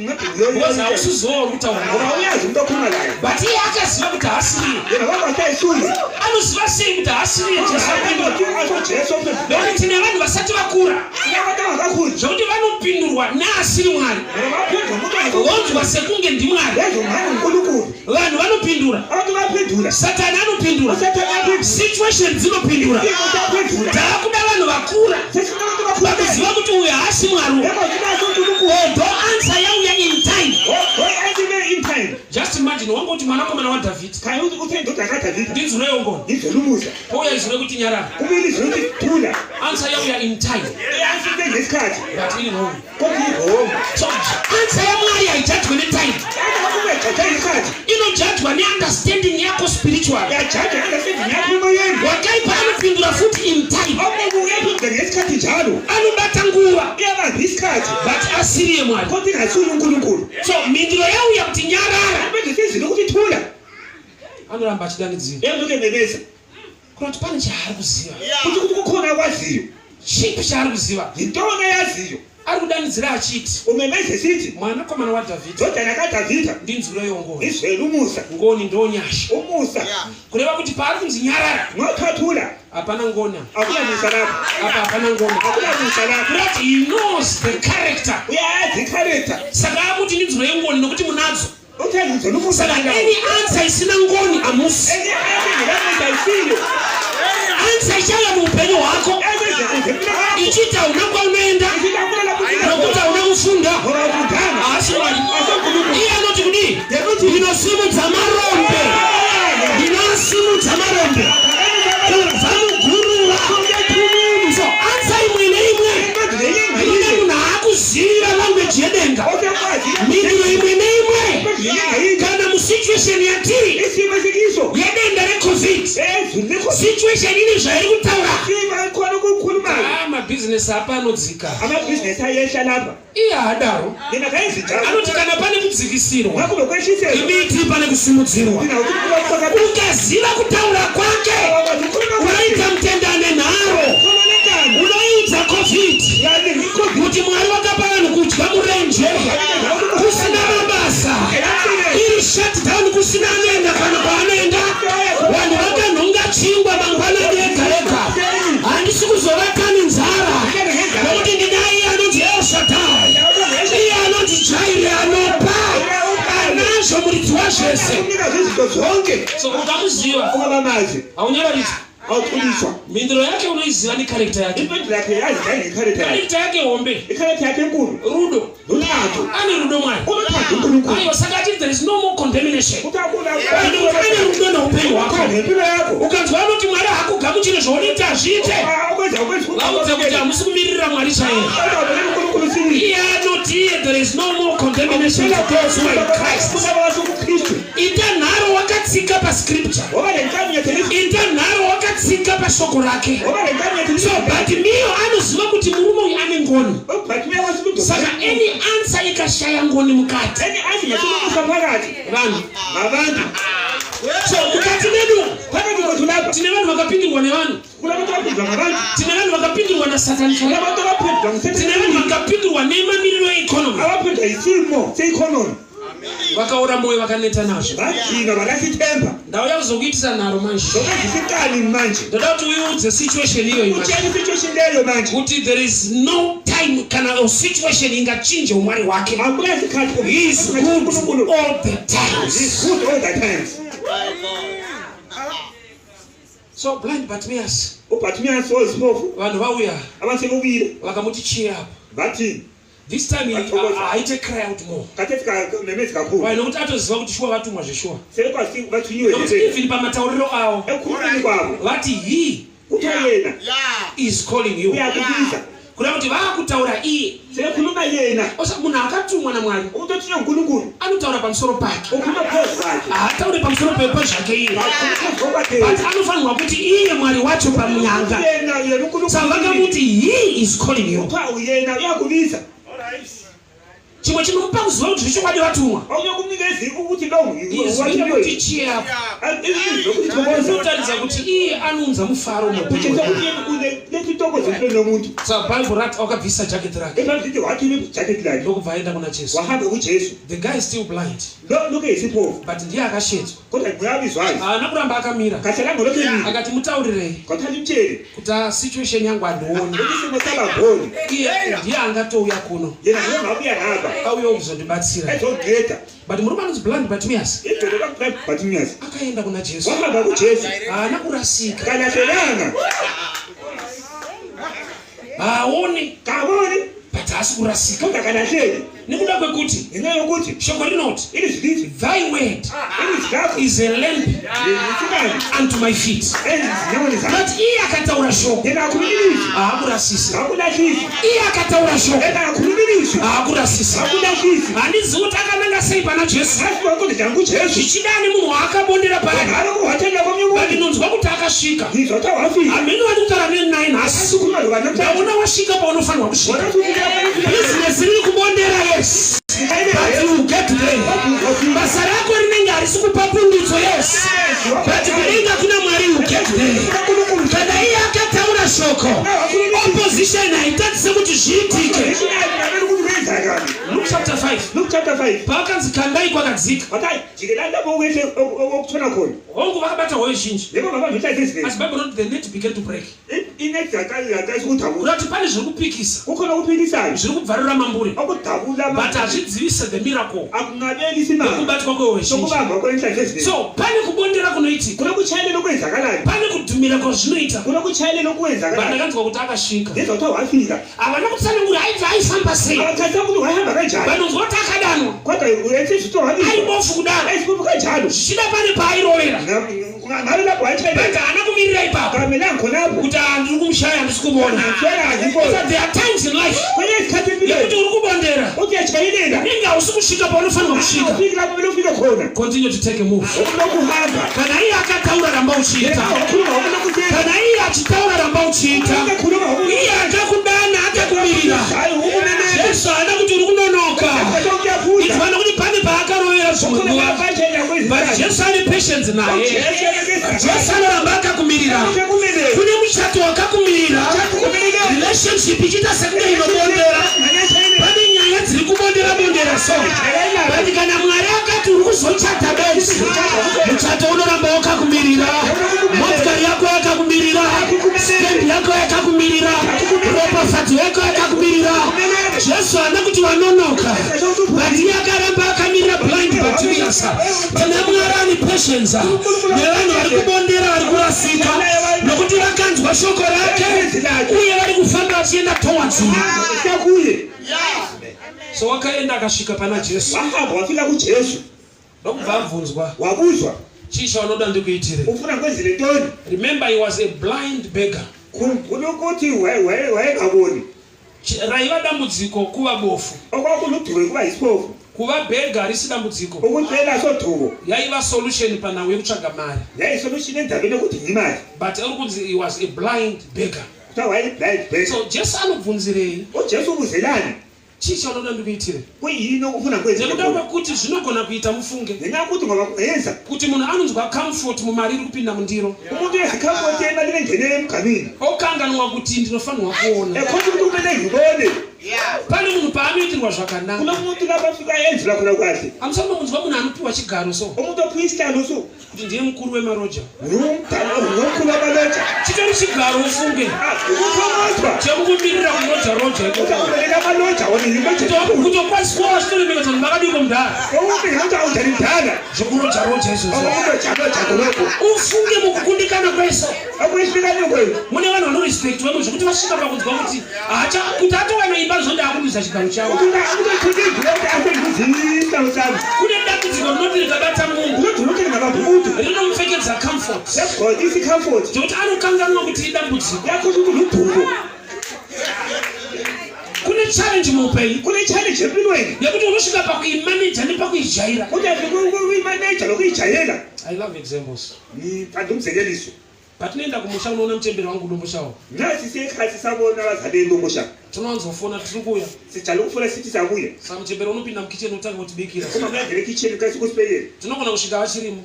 Because hausizowa uri kutaura. Ngoba uyazi umuntu okhuluma laye. But iye akaziva kuti haasiriye. Yena waba ayisuye. Anoziva sei kuti haasiriye Jesu apindura. Asho Jesu ophendula. Nokuti tine vanhu vasati vakura Abantu abakakhuli. zvokuti vanopindurwa neasiri Mwari. Ngoba baphendula umuntu ongakhuli. Wonzwa sekunge ndiMwari. Yenza ngani uNkulunkulu. Vanhu vanopindura. Abantu bayaphendula. Satani anopindura. uSathane uyaphendula. Situation dzinopindura. Inkosi yaphendula. Taakuda vanhu vakura Sesifuna abantu abakhulu. vakuziva kuti uyu haasi Mwari uyu. Yebo ukuthi uNkulunkulu. Although answer yauya in time. Oh, in time. Just imagine wangoti mwanakomana waDhavhidhi. Khanye ukuthi uthe indodana kaDavida. Ndinzwirewo ngoni. Ngizwe umusa. Pouya izwi rekuti nyarara. Kumele izwi ukuthi thula. Answer yauya in time. I-answer ibe ngesikhathi. But iri wrong. Kodwa i-wrong. So answer yaMwari haijajwe netime. Ungajajwa isikhathi. Inojajwa neunderstanding yako spiritual. Uyajajwa understanding yakho emoyeni. Wakaipa anopindura futi in time. Okubi uyaphendula ngesikhathi njalo. Anobata nguva. Uyabamba isikhathi. But asiriye Mwari. Kodwa ingasuye uNkulunkulu. So mhinduro yauya kuti nyarara. Manje izwi lokuthi thula. Anoramba achidanidzira. Yena ememeza. Kuroti pane chaari kuziva. Kuthi ukuthi kukhona akwaziyo. Chipi chaari kuziva? Yintoni ayaziyo? Ari kudanidzira achiti Umemeza esithi mwanakomana waDhavhidhi ndodana kaDavida. ndinzwireyo ngoni. Ngizwele umusa. Ngoni ndonyasha. Umusa. Kureva kuti paari kunzi nyarara Ngothathula. hapana ngoni apa. Akuna musa lapho. Apa hapana ngoni. Akuna musa lapho. Kureva kuti he knows the character. Uyayazi icharacter. Saka akuti ndinzwirei ngoni nokuti munadzo. Uthe ngizwele umusa Saka lapho. any answer isina ngoni hamusi. Enye answer ngelamandla ayisiyo. Answer ichauya muupenyu hwako ichiita hauna kwaunoenda nokuti hauna kufunda. Haasi Mwari. Iye anoti kudii? Ndinosimudza marombe. Ndinosimudza marombe. zvairi kutaura. Siva khona ukukhulumayo. Ah, mabhizinesi apa anodzika. Amabhizinesi ayehla lapha. Iye haadaro. Yena kayenzi njalo. Anoti kana pane kudzikisirwa, Ngakho bekwehliselwa. imiti pane kusimudzirwa. Thina ukukhuluma kwakhe. Ukaziva kutaura kwake, Ukhuluma kwakhe. unoita mutendane nharo, Khona lenkani. unoidza COVID Yani ngikho kuti Mwari vakapa vanhu kudya murenje kusina mabasa, iri shutdown, kusina anoenda kana kwaanoenda. Vanhu vakanhonga chingwa mangwanani ega ega. Handisi kuzovata nenzara nokuti ndina iye anonzi El Shaddai, iye anonzi Jireh, anopa anazvo muridzi wazvese. kunika izinto zonke. So ukamuziva Ungabamazi. haunyararidzwi. Awuthuliswa. Mhinduro yake unoiziva necharacter yake. Impendulo yakhe yazi njani ngecharacter yakhe. Character yake hombe. Icharacter yakhe enkulu. Rudo. Luthando. Ane rudo Mwari. Unothando uNkulunkulu. Aiwa, saka achiti there is no more condemnation. Uthi akuna Vanhu ane rudo neupenyu hwako. uthando ngempilo yakho. Ukanzwa anoti Mwari hakugamuchire zvaunoita hazviite, Akwenza ukwenza. vaudze kuti hamusi kumirira Mwari chaiye. uNkulunkulu sibili. Iye anoti iye there is no more condemnation to those who are in Christ. Kulabo abasekuKristu. Ita nharo wakatsika pascripture. Ngoba le nkani nyathela Ita nharo wakatsika pashoko rake. ngoba le nkani nyathela So Bartimeo anoziva kuti murume uyu ane ngoni. uBartimaeus wasikudo. Saka any answer ikashaya ngoni mukati, Any answer nyathela phakathi. vanhu. Ngabantu. So mukati medu Phakathi kwethu lapha tine vanhu vakapindirwa nevanhu, kulabantu abaphendulwa ngabantu. tine vanhu vakapindirwa nasatani chaiye, Kulabantu abaphendulwa tine vanhu ngesethi. vakapindirwa nemamiriro eeconomy, Abaphendulwa yisimo se-economy. vakaora mwoyo vakaneta nazvo. Bajika balahla ithemba. Ndauya kuzokuitisa nharo manje. Zokwenzisa inkani manje. Ndoda kuti uiudze situation iyoyi manje. Utshela isituation leyo manje. Kuti there is no time kana or situation ingachinje umwari wake. Akula sikhathi He is good uNkulunkulu. all the times. He's good all the times. So blind Bartimaeus, uBartimaeus oyisiphofu vanhu vauya abasebubile vakamuti cheer up. bathi This time he Vathokoza. haaite cry out more. khathesi kamemezi kakhulu. Why? Nokuti atoziva kuti shuwa vatumwa zveshuwa. Sekwasi bathunyiwe Nokuti nje. even pamatauriro avo Ekukhulumeni kwabo vati he kuthiwa yena is calling you. uyakubiza. Kuda kuti vaakutaura iye. Sekhuluma yena. Osa munhu akatumwa naMwari Umuntu othunywe nguNkulunkulu anotaura pamusoro pake. ukhuluma phezu kwakhe. Haatauri pamusoro pezvake iye. Akhuluma phezu kwakhe. But anofanirwa kuti iye Mwari wacho pamunyanga. Yena yena uNkulunkulu. Saka vakamuti he is calling you. Kuthiwa uyena uyakubiza. Chimwe chinomupa kuziva kuti zvechokwadi vatumwa. Okunye kumnikeza ukuthi lo Izwi rekuti cheer up. Izwi lokuthi thokoza. Rinotaridza kuti iye anounza mufaro muupenyu Kutshengisa hwemunhu. ukuthi yena uletha intokozo empilweni yomuntu. Saka Bhaibheri rati wakabvisa jaketi rake Ebhayibheli lithi wakhipha ijaketi lakhe ndokubva aenda kuna Jesu. wahamba kuJesu. The guy is still blind, Lo lokhu eyisiphofu but ndiye akashedzwa. kodwa nguyabizwayo. Haana kuramba akamira. Kahlalanga lokhu emile. Akati mutaurirei Kwathatha imtshele kuti "Ah, situation yangu handioni. ukuthi isimo sabamboni. Iye ndiye angatouya kuno Yena nguye ongabuya ngapha auyawo kuzondibatsira. ezonceda. But murume anonzi blind Bartimaeus Idoda kaBartimaeus akaenda kuna Jesu. wahamba kuJesu Haana kurasika. kalahlekanga Haaoni kaboni but haasi kurasika. kodwa kalahleki Nekuda kwekuti ngenxa yokuthi shoko rinoti ilizwi lithi thy word ilizwi lakho is a lamp liyisikani unto my feet. ezinyaweni zakho. But iye akataura shoko Yena akhuluma ilizwi haakurasisi. akulahlisi. Iye akataura shoko Yena akhuluma ilizwi haakurasisi. akulahlisi. Handizivi kuti akananga sei pana Jesu. Ngazi konke njani kuJesu. Zvichida ane munhu waakabondera paari. Ngabe kuwathela komnye But umuntu. ndinonzwa kuti akasvika. Ngizwa kuthiwa wafika. Hamene wandi kutaura neni naye nhasi. Asikhuluma lo bantu namhlanje. Ndaona wasvika paunofanirwa kusvika. Wona uthi ufika Bhizinesi riri kubondera, yes, but you will get there. Basa rako rinenge harisi kupa pundutso, yes, but kudenga kuna Mwari, you get there. Kana iye akataura shoko, opposition haitatise kuti zviitike. Luke chapter 5, Luke chapter 5. paakanzi kandai kwakadzika, Wathi jikelani lapho okwehle okutshona khona. hongu vakabata hove zhinji, Yebo baba ngithathe asi izinto. Bhaibheri rinoti the net began to break. Inethi yaqalisa ukudabula. Kuda kuti pane zviri kupikisa, Kukhona okuphikisayo. zviri kubvarura mambure, Okudabula but hazvidzivise the miracle akunqabeli isimanga. yekubatwa kwehove zhinji. Sokubamba kwenhlanhla ezinengi. So pane kubondera kunoitika, Kunokutshayelela okwenzakalayo. pane kudhumira kwazvinoita. Kunokutshayelela okwenzakalayo. Vandakanzwa kuti akasvika, Ngezwa kuthiwa wafika. havana kutsanangura aibva aifamba sei. Abachazisa ukuthi wahamba kanjani. Vanonzwa kuti akadanwa Kodwa uyesizwa wabizwa. aibofu kudaro, Ayisiphupho kanjalo. zvichida pane paairovera, Ngabe lapho but wayetshayelela. haana kumirira ipapo Kamelanga khonapho. kuti "Ah, ndiri kumushaya, handisi kumuona." Ngitshela ngibona. So there are times in life Kwenye isikhathi yekuti empilweni uri kubondera, uthi uyatshayisa. Uyajayilela. Unenge hausi kusvika paunofanirwa kusvika. Ufiki lapho kumele ufike khona. Continue to take a move. Ukulokuhamba. Kana iye akataura ramba uchiita. Wakhuluma ngokulokusenza. Kana iye achitaura ramba uchiita. Ukhuluma Iye akakudana akakumirira. Hayi ukumemeza. Jesu haana kuti uri kunonoka. Uyafuza. Inzwa nokuti pane paakarovera zvimwe Khona nguva. manje But Jesu ane patience naye. Jesu anoramba akakumirira. Kune muchato wakakumirira. Relationship ichiita sekunge inobondera. Pane nyaya dziri kubondera bondera so. But kana Mwari akati uri kuzochata bedzi, muchato unoramba wakakumirira. Motikari yako yakakumirira. Stendi yako yakakumirira. Ropafadzo yako yakakumirira. Jesu haana kuti wanonoka. But iye akaramba akamirira blind Bartimaeus. Tina Mwari ane patience nevanhu vari kubondera vari kurasika nokuti vakanzwa shoko rake uye vari kufamba vachienda towards him. Kuye. So wakaenda akasvika pana Jesu Wahamba wafika kuJesu. ndokubva abvunzwa Wabuzwa chii chaunoda ndikuitire. ufuna kwenzele ntoni? Remember he was a blind beggar. Khumbula ukuthi wayengaboni. Raiva dambudziko kuva bofu. Okwakuluduko kuba yisiphofu. Kuva beggar harisi dambudziko. Ukucela soduko. Yaiva solution panhau yekutsvaga mari. Yayisolution endabeni yokuthi imali. But uri kunzi he was a blind beggar. Kuthiwa wayeyi-blind beggar. So Jesu anobvunzirei? UJesu ubuzelani? Chii chaunoda ndikuitire? Kuyini okufuna kwenzele Nekuda khona? kwekuti zvinogona kuita mufunge Ngenxa yokuthi ngoba kungenza kuti munhu anonzwa comfort mumari iri kupinda mundiro umuntu uyazikhamfoti emalini engenele emgamini. okanganwa kuti ndinofanirwa kuona. Ekhona ukuthi kumele ngibone. Pane munhu paanoitirwa zvakanaka. Kunomuntu lapho afika enzela khona kahle. Hamusati mamunzwa munhu anopiwa chigaro so Umuntu ophiwa isihlalo so kuti ndiye mukuru wemaroja. ngumdala ngomkhulu wamaloja. Chitori chigaro ufunge Ukuthomozwa. chekukumirira kuroja roja ikoko. Uzakubelela amaloja wona yiloja elikhulu. Kutokwaziswa vachitoremekedza kuti makadiko mudhara Ukuthi ngathi awunjani mdala. zvekuroja roja izvozvo. Okuloja loja khonokho. Ufunge mukukundikana kwese. Okuyifika kwenu. Mune vanhu vanorespect vamwe zvekuti vasvika pakunzwa kuti hacha kuti atowana imba zvonde akuluza chigaro chavo. Ukuthi uthi ukuthi asengizisihlalo sami. Kune dambudziko rinoti rikabata munhu Ukuthi ukuthi ngababhukudu. rinomupfekedza comfort Yagqoka comfort. zvekuti anokanganwa kuti idambudziko. Yakho ukuthi luduko. Kune challenge muupenyu Kune challenge empilweni. yekuti unosvika pakuimaneja nepakuijaira. Uthi ukuyimaneja lokuyijayela. I love examples. Ngithanda umzekeliso. Patinoenda kumusha unoona muchembere wangu domboshavo Nasi sekhathi sabona abazali bentombosha. tinowanzofona tiri kuuya. Sijale ukufuna sithi sabuya. Saka muchembere unopinda mukicheni otanga kutibikira. Uma kuyangena ekhitshini kasi kusibekele. Tinogona kusvika vachirimo.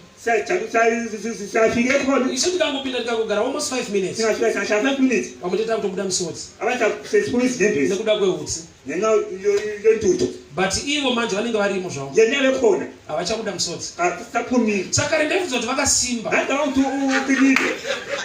Safike khona. Isu tikangopinda tikangogara almost 5 minutes. Singafika singahlala 5 minutes. Vamwe tete kutobuda misodzi Abantu sesiphuma izinyembezi nekuda kwehutsi. ngenxa yentuthu. But ivo manje vanenge varimo zvavo Yena bekhona havachabuda misodzi. asaphumile. Saka rendaibvunza kuti vakasimba Ngicabanga ukuthi uqinile.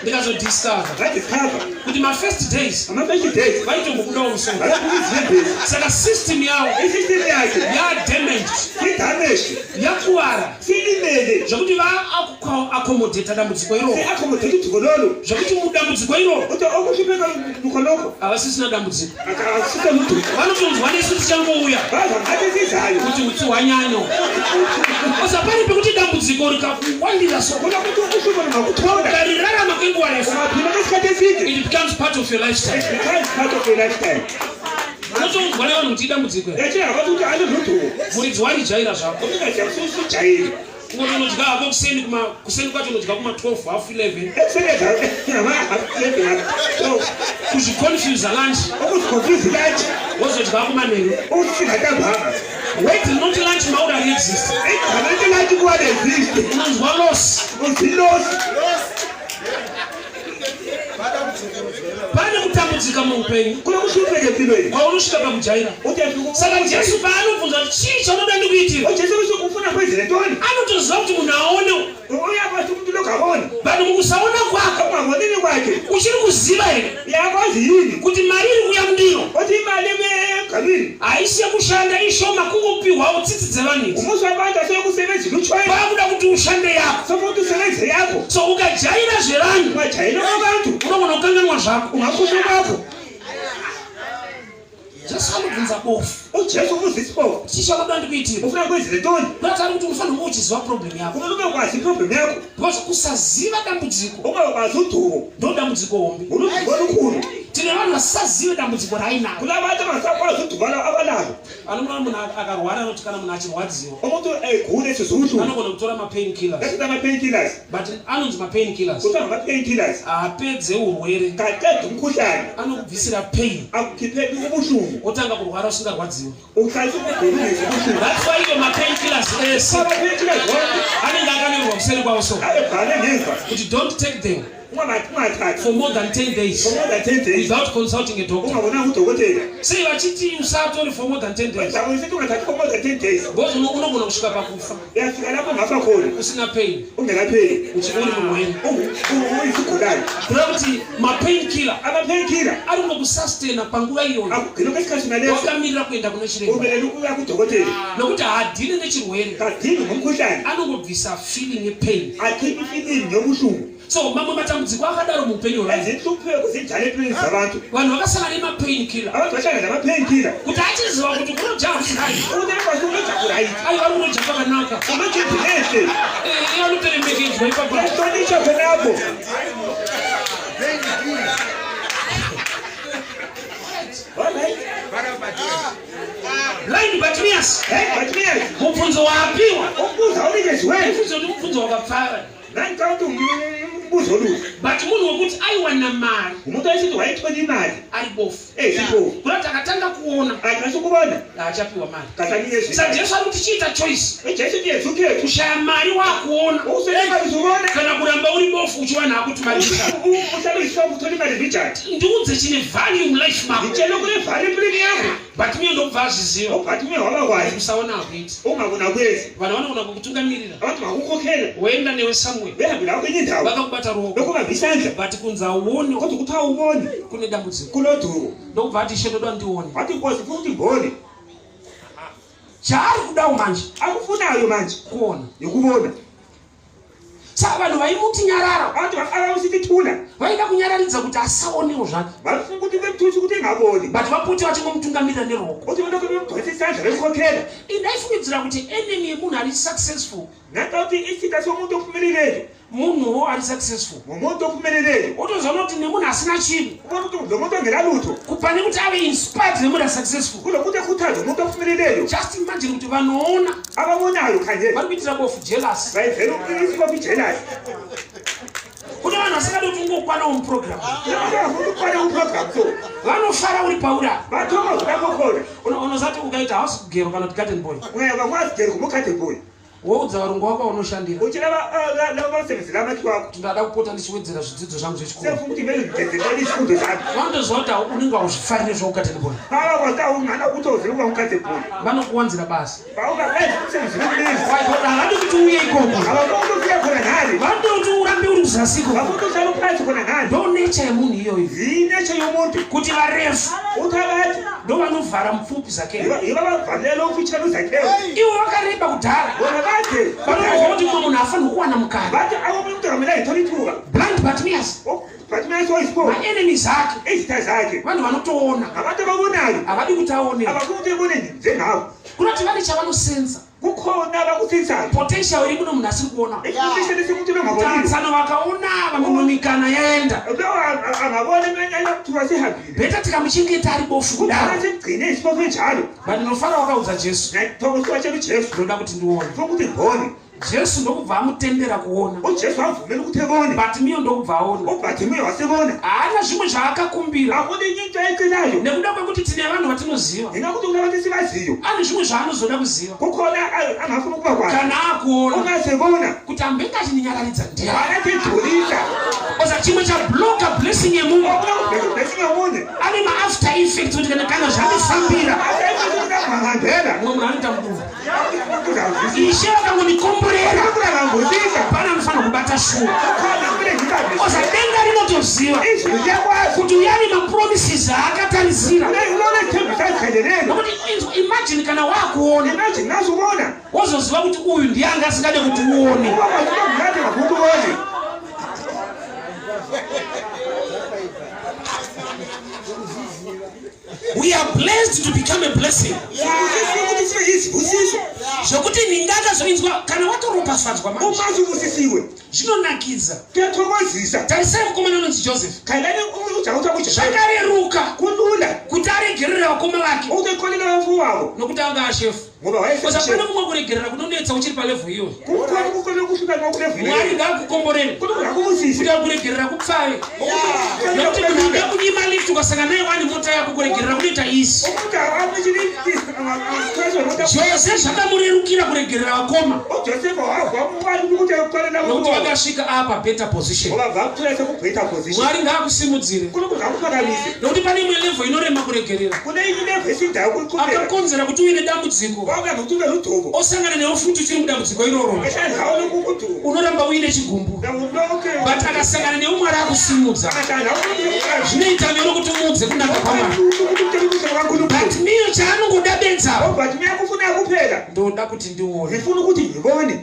ndikazodiscover Ngadiscover kuti mafirst days ama-first days vaitombobudawo misodzi. bayaphuma izinyembezi. Saka system yavo I-system yakhe yadamaged idamage yakuwara silimele. zvekuti vaaccommodata dambudziko iroro Si-accommodate uduko lolo. zvekuti mudambudziko iroro Uthi okuhlupheka luko lokho havasisina dambudziko akusise luduko. vanotonzwa nesu tichangouya Baza ngathi sizayo. kuti utsi hwanyanyo osa pane pekuti dambudziko rikakuwandira so Kunokuthi uhlupho lungakuthola. ukarirarama kwenguva refu Ungaphila kwesikhathi eside. it becomes part of your lifestyle It becomes part of your lifestyle. unotonzwa nevanhu kuti idambudziko here Yatshela abantu ukuthi aloluduko. muridzi warijaira zvako Ungajakusujayeli. kungoti unodya hako kuseni kuseni kwacho unodya kuma 12 half 11 Ekuseni ngama-half 11 kuzviconfusa lunch Ukuziconfuse lunch. wozodya kumanheru Ukusingatambama. wait rinoti lunch mauri ariexist Igama lithi lunch kuwa-exist. unonzwa loss Uzilosi. pane kutambudzika muupenyu Kunokuhlupheka empilweni. kwaunosvika pakujaira Uthi afika saka Jesu paanobvunza kuti chii chaunoda ndikuitira uJesu ufuna kwenzele ntoni? anotoziva kuti munhu aone Uyakwazi umuntu lokhu abone. but mukusaona kwako Ungabonini kwakhe. uchiri kuziva here Uyakwazi yini? kuti mari iri kuuya mundiro Uthi imali emgamini. haisi yekushanda ishoma kungopiwawo tsitsi dzevanhu idzi Umuzi wabantu aseyokusebenzela utshwayela. pakuda kuti ushande yako Sokuthi usebenze yakho. so ukajaira zvevanhu Ungajayela kwabantu. unogona kukanganwa zvako Ungakhohlwa kwakho. Jesu anobvunza bofu uJesu ubuza isiphofu. chii chaunoda ndikuitira Ufuna kwenzele ntoni? kurati ari kuti unofanira kunge uchiziva problem yako Kumele ubekwazi iproblem yakho. because kusaziva dambudziko Ungakwazi uduko. ndo dambudziko hombe Uluduko olukhulu. Tine vanhu vasazive dambudziko raainaro. Kulabantu abangasakwazi udumo abalalo. Anomuona munhu akarwara anoti kana munhu achirwadziwa Umuntu egula esizwa ubuhlungu anogona kutora mapain killers, bese ama-pain killers. But anonzi mapain killers Kuthiwa ngama-pain killers. haapedze urwere, Kaqeda umkhuhlane. Anokubvisira pain, Akukhipheli ubuhlungu. Wotanga kurwara usingarwadziwi. Uqalisa ukugula ungezwa ubuhlungu. That's why iyo mapain killers ese Ama-pain killers wonke anenge akanyorwa kuseri kwawo so ayebhale ngemva kuti don't take them ungathathi for more than 10 days for more than 10 days without consulting a doctor. Ungabonanga udokotela. Sei vachiti usatori for more than 10 days? Ukuthi ungathathi for more than 10 days. Because unogona kusvika pakufa Uyafika lapho ungafa khona usina pain, ungekapheli, uri murwere. uyisigulane. Kureva kuti mapain killer Ama-pain killer ari kungokusustaina panguva iyoyo akugcina kwesikhathi naleso wakamirira kuenda kune chiremba, umelele ukuya kudokotela. Nokuti haadhili nechirwere, Kadingi ngomkhuhlane. Anongobvisa feeling yepain. Akhiphe ifeeling yobuhlungu. So mamwe matambudziko akadaro muupenyu hwevanhu, Ezinhlupheko zinjalo empilweni zabantu. Vanhu vakasangana nemapain killer Abantu bahlangana nama-pain killer kuti achiziva kuti kunojaha kusai, ukuthi ekwazi unojabu right, ai, vari kunoja pakanaka. Unojebu ehle. Eh, anotoremekedzwa ipapo. Uyahlonishwa khonapho. Alright. Blind Bartimaeus, Hey, Bartimaeus, mubvunzo waapiwa, umbuzo awunikeziweyo, mubvunzo kuti mubvunzo wakapfava, ngangicabanga ukuthi umbuzo oluhle, but munhu wekuti aiwana mari umuntu wayesithi wayethola imali ari bofu, eyisiphofu, kuda kuti akatanga kuona aqalisa ukubona haachapiwa mari. kasanikezi. Saka Jesu ari kuti chiita choice, Ujesu uthi yenza ukhetho, kushaya mari waakuona uswele imali uzubona, kana kuramba uri bofu uchiwana hakuti mari ishaya. Uhlale uyisiphofu uthola imali mbijana. Ndiudze chine value mulife mako. Ngitshela okune-value empilweni yakho. But miyo ndokubva azviziva, UBartimaeus wabakwazi, kusaona hakuiti. Ungabona kwezi. Vanhu vanogona kukutungamirira, Abantu bakukhokhela, woenda newe somewhere, behambe lawo kwenye indawo, vakakubata ruoko, bekubamba isandla, but kunzi auone, kodwa ukuthi awuboni, kune dambudziko. Kuloduko. Ndokubva ati, "Ishe, ndoda ndione." Wathi, "Nkosi, funa ukuthi ngibone." Chaari kudawo manje Akufunayo manje kuona. Yikubona. Saka vanhu vaimuti nyarara Abantu abakusithi thula vaida kunyararidza kuti asaonewo zvake, bafuna ukuthi bemthuse ukuthi engaboni, but vapote vachingomutungamirira neruoko. Uthi belokhu bemgcwetha isandla bemkhokhela. Ndaifungidzira kuti enemy yemunhu ari successful, Nanka ukuthi isitha somuntu ophumeleleyo, munhuwo ari successful, ngumuntu ophumeleleyo, wotozoona kuti nemunhu asina chinhu, ubona ukuthi lo muntu ongelalutho, kupane kuti ave inspired nemunhu ari successful. Kulokuthi ekhuthaze umuntu ophumeleleyo. Just imagine kuti vanoona Ababonayo khangela vari kuitira bofu jealous. Bayivela isiphofu ijealous. Kune vanhu vasingadi kuti ungokwanawo muprogram. Abafuna ukukwana kuprogram so Vanofara uri pauri apa. Bathokoza lapho khona. Unozati ukaita house girl kana kuti garden boy, Uyaba kwazi kumukade boy, woudza varungu vako vaunoshandira utshela laba basebenzela amakhi wakho kuti ndada kupota ndichiwedzera zvidzidzo zvangu zvechikoro. Sefuna ukuthi kumele ngigezelele izifundo zami. Vanotoziva kuti unenge hauzvifarire zvaugarden boy. Babakwazi awungana ukuthi ozile ukuba ngukade boy. Vanokuwanzira basa. Bawungabenza umsebenzi omningi. Havadi kuti uuye ikoko. Abafuna ukuthi uye khona ngale. Vanoda kuti urambe uri kuzasi ikoko. Bafuna ukuthi uhlale uphansi khona ngale. Ndo nature yemunhu iyoyo, Yinetshe yomuntu kuti varefu uthi abantu ndo vanovhara mupfupi Zakeo. Yibo abavalela umfitshane uZakeo. Ivo vakareba kudhara, Bona kade vanonzwa kuti mumwe munhu haafaniri kuwana mukana. Bathi umuntu akamele ayithole ithuba. Blind Bartimaeus, Bartimaeus oyisiphofu, maenemies ake izitha zakhe vanhu vanotoona, ngabantu ababonayo. Havadi kuti aone. Abafuna ukuthi ebone njengabo. Kunoti vane chavanosensa, Kukhona abakusensayo, potential iri muno munhu asiri kuona. Isipotential esimuntwini ongabonile. Tatsano vakaona vamwe mikana yaenda. Angabona ithuba sihambile. Better tikamuchengeta ari bofu Kudala kudaro. sigcine isiphofu enjalo. But ndinofara wakaudza Jesu, Ngiyathokoza watshela uJesu, "Ndoda kuti ndione." Funa ukuthi ngibone. Jesu ndokubva amutendera kuona. UJesu wavumela ukuthi ebone. Bartimaeus ndokubva aona. UBartimaeus wasebona. Haana zvimwe zvaakakumbira, Akuna enye into ayicelayo, nekuda kwekuti tine vanhu vatinoziva, ngenxa kunabantu esibaziyo, ane zvimwe zvaanozoda kuziva kukhona angafuna ukuba kwazi kana akuona, ungasebona, kuti ambenge achininyaradza ndiani. Anatidhulisa. Oza chimwe chablocka blessing yemunhu, Blessing yomunye, ane maafter effects kuti kana zvandifambira, angahambela, mumwe munhu anoita mudumbu. Uzawuzwisisa. Ishe vakangondikomborera, Ukulangambusisa. pana anofanira kubata shuwa. Kukhona kumele ngibambe. Oza denga rinotoziva Izulu liyakwazi kuti uyani mapromises aakatarisira, unolethembiso azikhangelele. Nokuti imagine kana waakuona, Imagine nasubona, wozoziva kuti uyu ndiye anga asingade kuti uone. Ubakwazi ubangulade ngakuthi ubone. We are blessed to become a blessing. Sibusisiwe ukuthi sibe yizibusiso. Zvokuti ndingakazoinzwa kana watoropafadzwa manje. Uma usibusisiwe Zvinonakidza. Kuyathokozisa. Tarisai mukomana anonzi Joseph. Khailani ujakuta kuJoseph. Zvakareruka Kulula kuti aregerere vakoma vake ukuthi exolele abafowabo nokuti anga ashefu. ngoba Kosa pane wayeseshe. kumwe kuregerera kunonetsa uchiri palevhu iyoyo. Kukhona kukhona kuhluka ngokulevhu. Mwari ngaakukomborere Kukhona kubusise. kuti akuregerera kupfave. Nokuti munhu akakunyima lift ukasangana naye wani mota yako kuregerera kunoita easy. Umuntu Jose zvakamurerukira kuregerera vakoma uJoseph wamwari ukuthi exolele nokuti abafowabo vakasvika apa better position. ngoba vakuthola sekubheta position. Mwari ngaakusimudzire uNkulunkulu ngakuphakamise. nokuti pane imwe level inorema kuregerera. Kune ilevu esindayo ukuqhubeka. Akakonzera kuti uve nedambudziko Wawuya nokuthi ube ludubo. osangana newe futi uchiri mudambudziko iroro Ehlala nawo lokhu udubo. unoramba uine chigumbu Nawulokhe. but akasangana newe Mwari akusimudza Akahlala nawo lokhu. zvinoita nyore kuti umuudze kunaka kwaMwari. But miyo chaanongoda benza But ngiyakufuna kuphela. ndoda kuti ndione. Ngifuna ukuthi ngibone.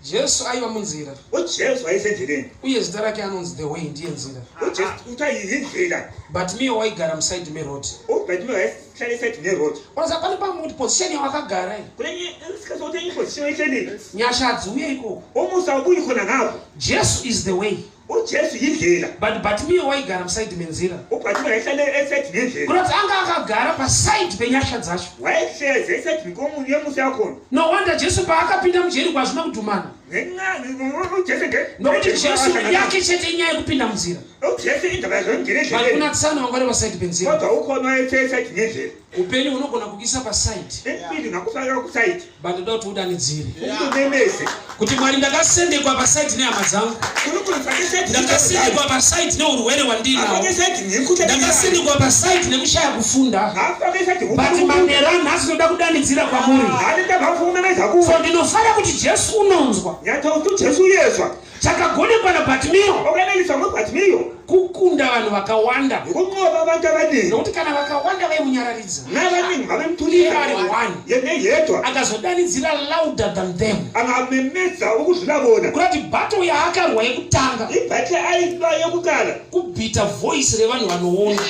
Jesu aiva munzira uJesu wayesendleleni. uye zita rake anonzi the way ndiye nzira uJesu kuthiwa yindlela. but miyo waigara musaidi meroad uBartimaeus wayehlala esayidini neroad. unoziva pane pamwe kuti position yawakagara iyi Kulenye isikhathi sokuthi iposition ehlelile. nyasha hadziuye ikoko Umusa ubuyi khona ngapho. Jesu is the way uJesu yindlela. but Bartimaeus waigara musaidi menzira uBartimaeus wayehlala esayidini nendlela. kunoti anga akagara pasaidi penyasha dzacho Wayehlezi esayidini komunye yemusa yakhona. no wonder Jesu paakapinda mujeriko hazvina kudhumana Ngenxa uJesu nokuti Jesu yake chete inyaya yekupinda munzira uJesu indaba yakhe yokungena but endleleni. kuna tsano vanga vari pasaidi penzira Kodwa ukhona wayethe esayidini nendlela. upenyu hunogona kukuisa pasaidi Empilo ingakufaka kusayidi. but ndoda kuti udanidzire Umuntu umemeze. kuti Mwari ndakasendekwa pasaidi nehama dzangu uNkulunkulu mfake esayidini. ndakasendekwa pasaidi neurwere hwandinawo Afake esayidini ngemikhuhlane. ndakasendekwa pasaidi nekushaya kufunda Ngafake esayidini. but manera nhasi ndoda kudanidzira kwamuri Ngale nto ngafuna ukumemeza kuwe. so ndinofara kuti Jesu unonzwa Ngiyathola ukuthi uJesu uyezwa. chakagonekwa naBartimaeus Okwaneliswa nguBartimaeus kukunda vanhu vakawanda ukunqoba abantu abaningi. nokuti kana vakawanda vaimunyararidza Nabaningi iye babemthulisa. ari one Yena eyedwa akazodanidzira louder than them angamemeza ukudlula bona. kurati battle yaakarwa yekutanga Ibhathe ayilwa yokuqala. kubhita voice revanhu vanoona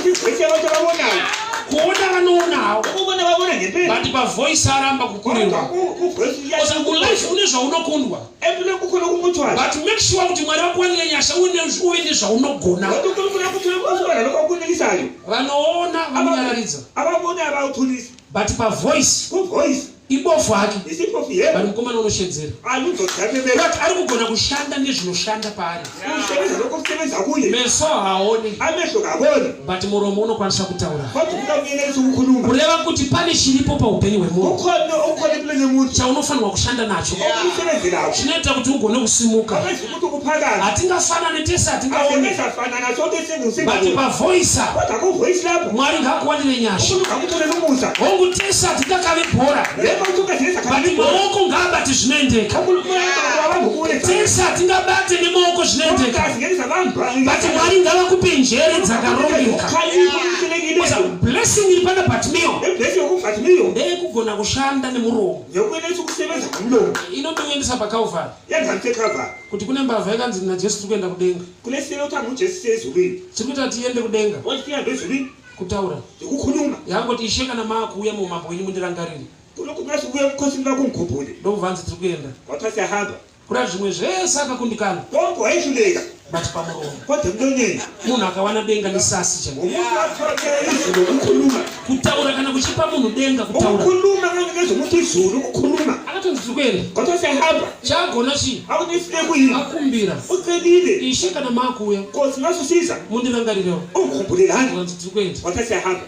Ivoice yabantu ababonayo. kuona vanoona havo Ukubona babona ngempela. but pavoice aramba kukurirwa Kuvoice Osa mulife une zvaunokundwa Empilweni kukhona okunqotshwayo. but make sure kuti Mwari vakuwanire nyasha uve nezvaunogona Kodwa uNkulunkulu akuthola usuka nalokho akunelisayo. vanoona vamunyararidza Ababona abawuthulisa. but pavoice Kuvoice ibofu hake isiphofu yebo. but mukomana unoshedzera Aluzodamemela. kuti ari kugona kushanda nezvinoshanda paari Usebenza lokho okusebenza kuye. meso haaoni Amehlo kaboni. but muromo unokwanisa kutaura Kodwa umuntu ukukhuluma. kureva kuti pane chiripo paupenyu hwemunhu Kukhona okukhona empilweni yomuntu. chaunofanirwa kushanda nacho Okusebenzelayo. chinoita kuti ugone kusimuka Okwenza ukuthi ukuphakame. hatingafanani tese hatingaoni Asengezafanana sonke but singusingaboni. pavoisa Kodwa kuvoice lapho. Mwari ngaakuwanire nyasha Umuntu ngakutholela umusa. hongu tese hatingakavi bhora Yebo uthi ungazenza but khathi. maoko ngaabate zvinoendeka uNkulunkulu wabamba kuye. tese hatingabate nemaoko zvinoendeka Ungazingenisa bamba. but Mwari ngavakupe njere dzakarongeka Ukhalipho umthelekile. Oza blessing iri pana Bartimaeus Iblessing yokuBartimaeus ndeyekugona kushanda nemuromo yokwenelisa ukusebenza ngomlomo. inondoendesa paCalvary Yenza msekhava. kuti kune mbavha yakanzi naJesu tiri kuenda kudenga Kulesilo uthi nguJesu sezulwini. tiri kuita tiende kudenga Wathi sihambe ezulwini kutaura ukukhuluma. yangoti ishe kana maakuuya muumambo wenyu mundirangarire Kulokhu ngase ubuye emkhosini bakho ungikhumbule. ndokubva hanzi tiri kuenda Wathi siyahamba. kuda zvimwe zvese akakundikana Konke wayehluleka. but pamuromo Kodwa emlonyeni munhu akawana denga nesasi chaiwo umuntu wathola izulu ukukhuluma. kutaura kana kuchipa munhu denga kutaura Ukukhuluma nganikeza umuntu izulu ukukhuluma. akatonzi tiri kuenda Kodwa siyahamba. chaagona chii Akunisile kuyini? akumbira Ucelile. ishe kana maakuuya Nkosi ngasusiza. mundirangarirewo Ungikhumbulelani? hanzi tiri kuenda Wathi siyahamba.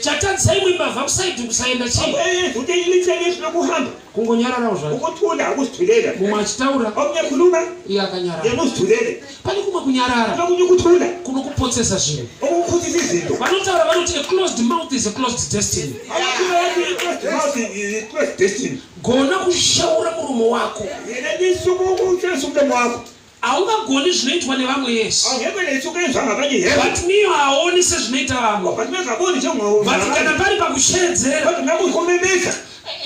chatadzisa imwe mbavha kusaidhi kusaenda chii Akwenza ukuthi ilithele lokuhamba. kungonyararawo zvake Ukuthula ukuzithulela. mumwe achitaura Omunye ekhuluma iye akanyarara yena uzithulele. pane kumwe kunyarara Lokunye ukuthula kunokupotsesa zvinhu okukhuthisa izinto. vanotaura vanoti a closed mouth is a closed destiny Abakhuluma bathi i-closed mouth is closed destiny. gona kushaura muromo wako Yena lisuke ukusebenzisa umlomo wakho. Haungagoni zvinoitwa nevamwe yese Angeke lisuke enziwa ngabanye yebo. but miyo haaoni sezvinoita vamwe But bengaboni njengo. but kana pari pakushedzera Kodwa nakuyikomemeza.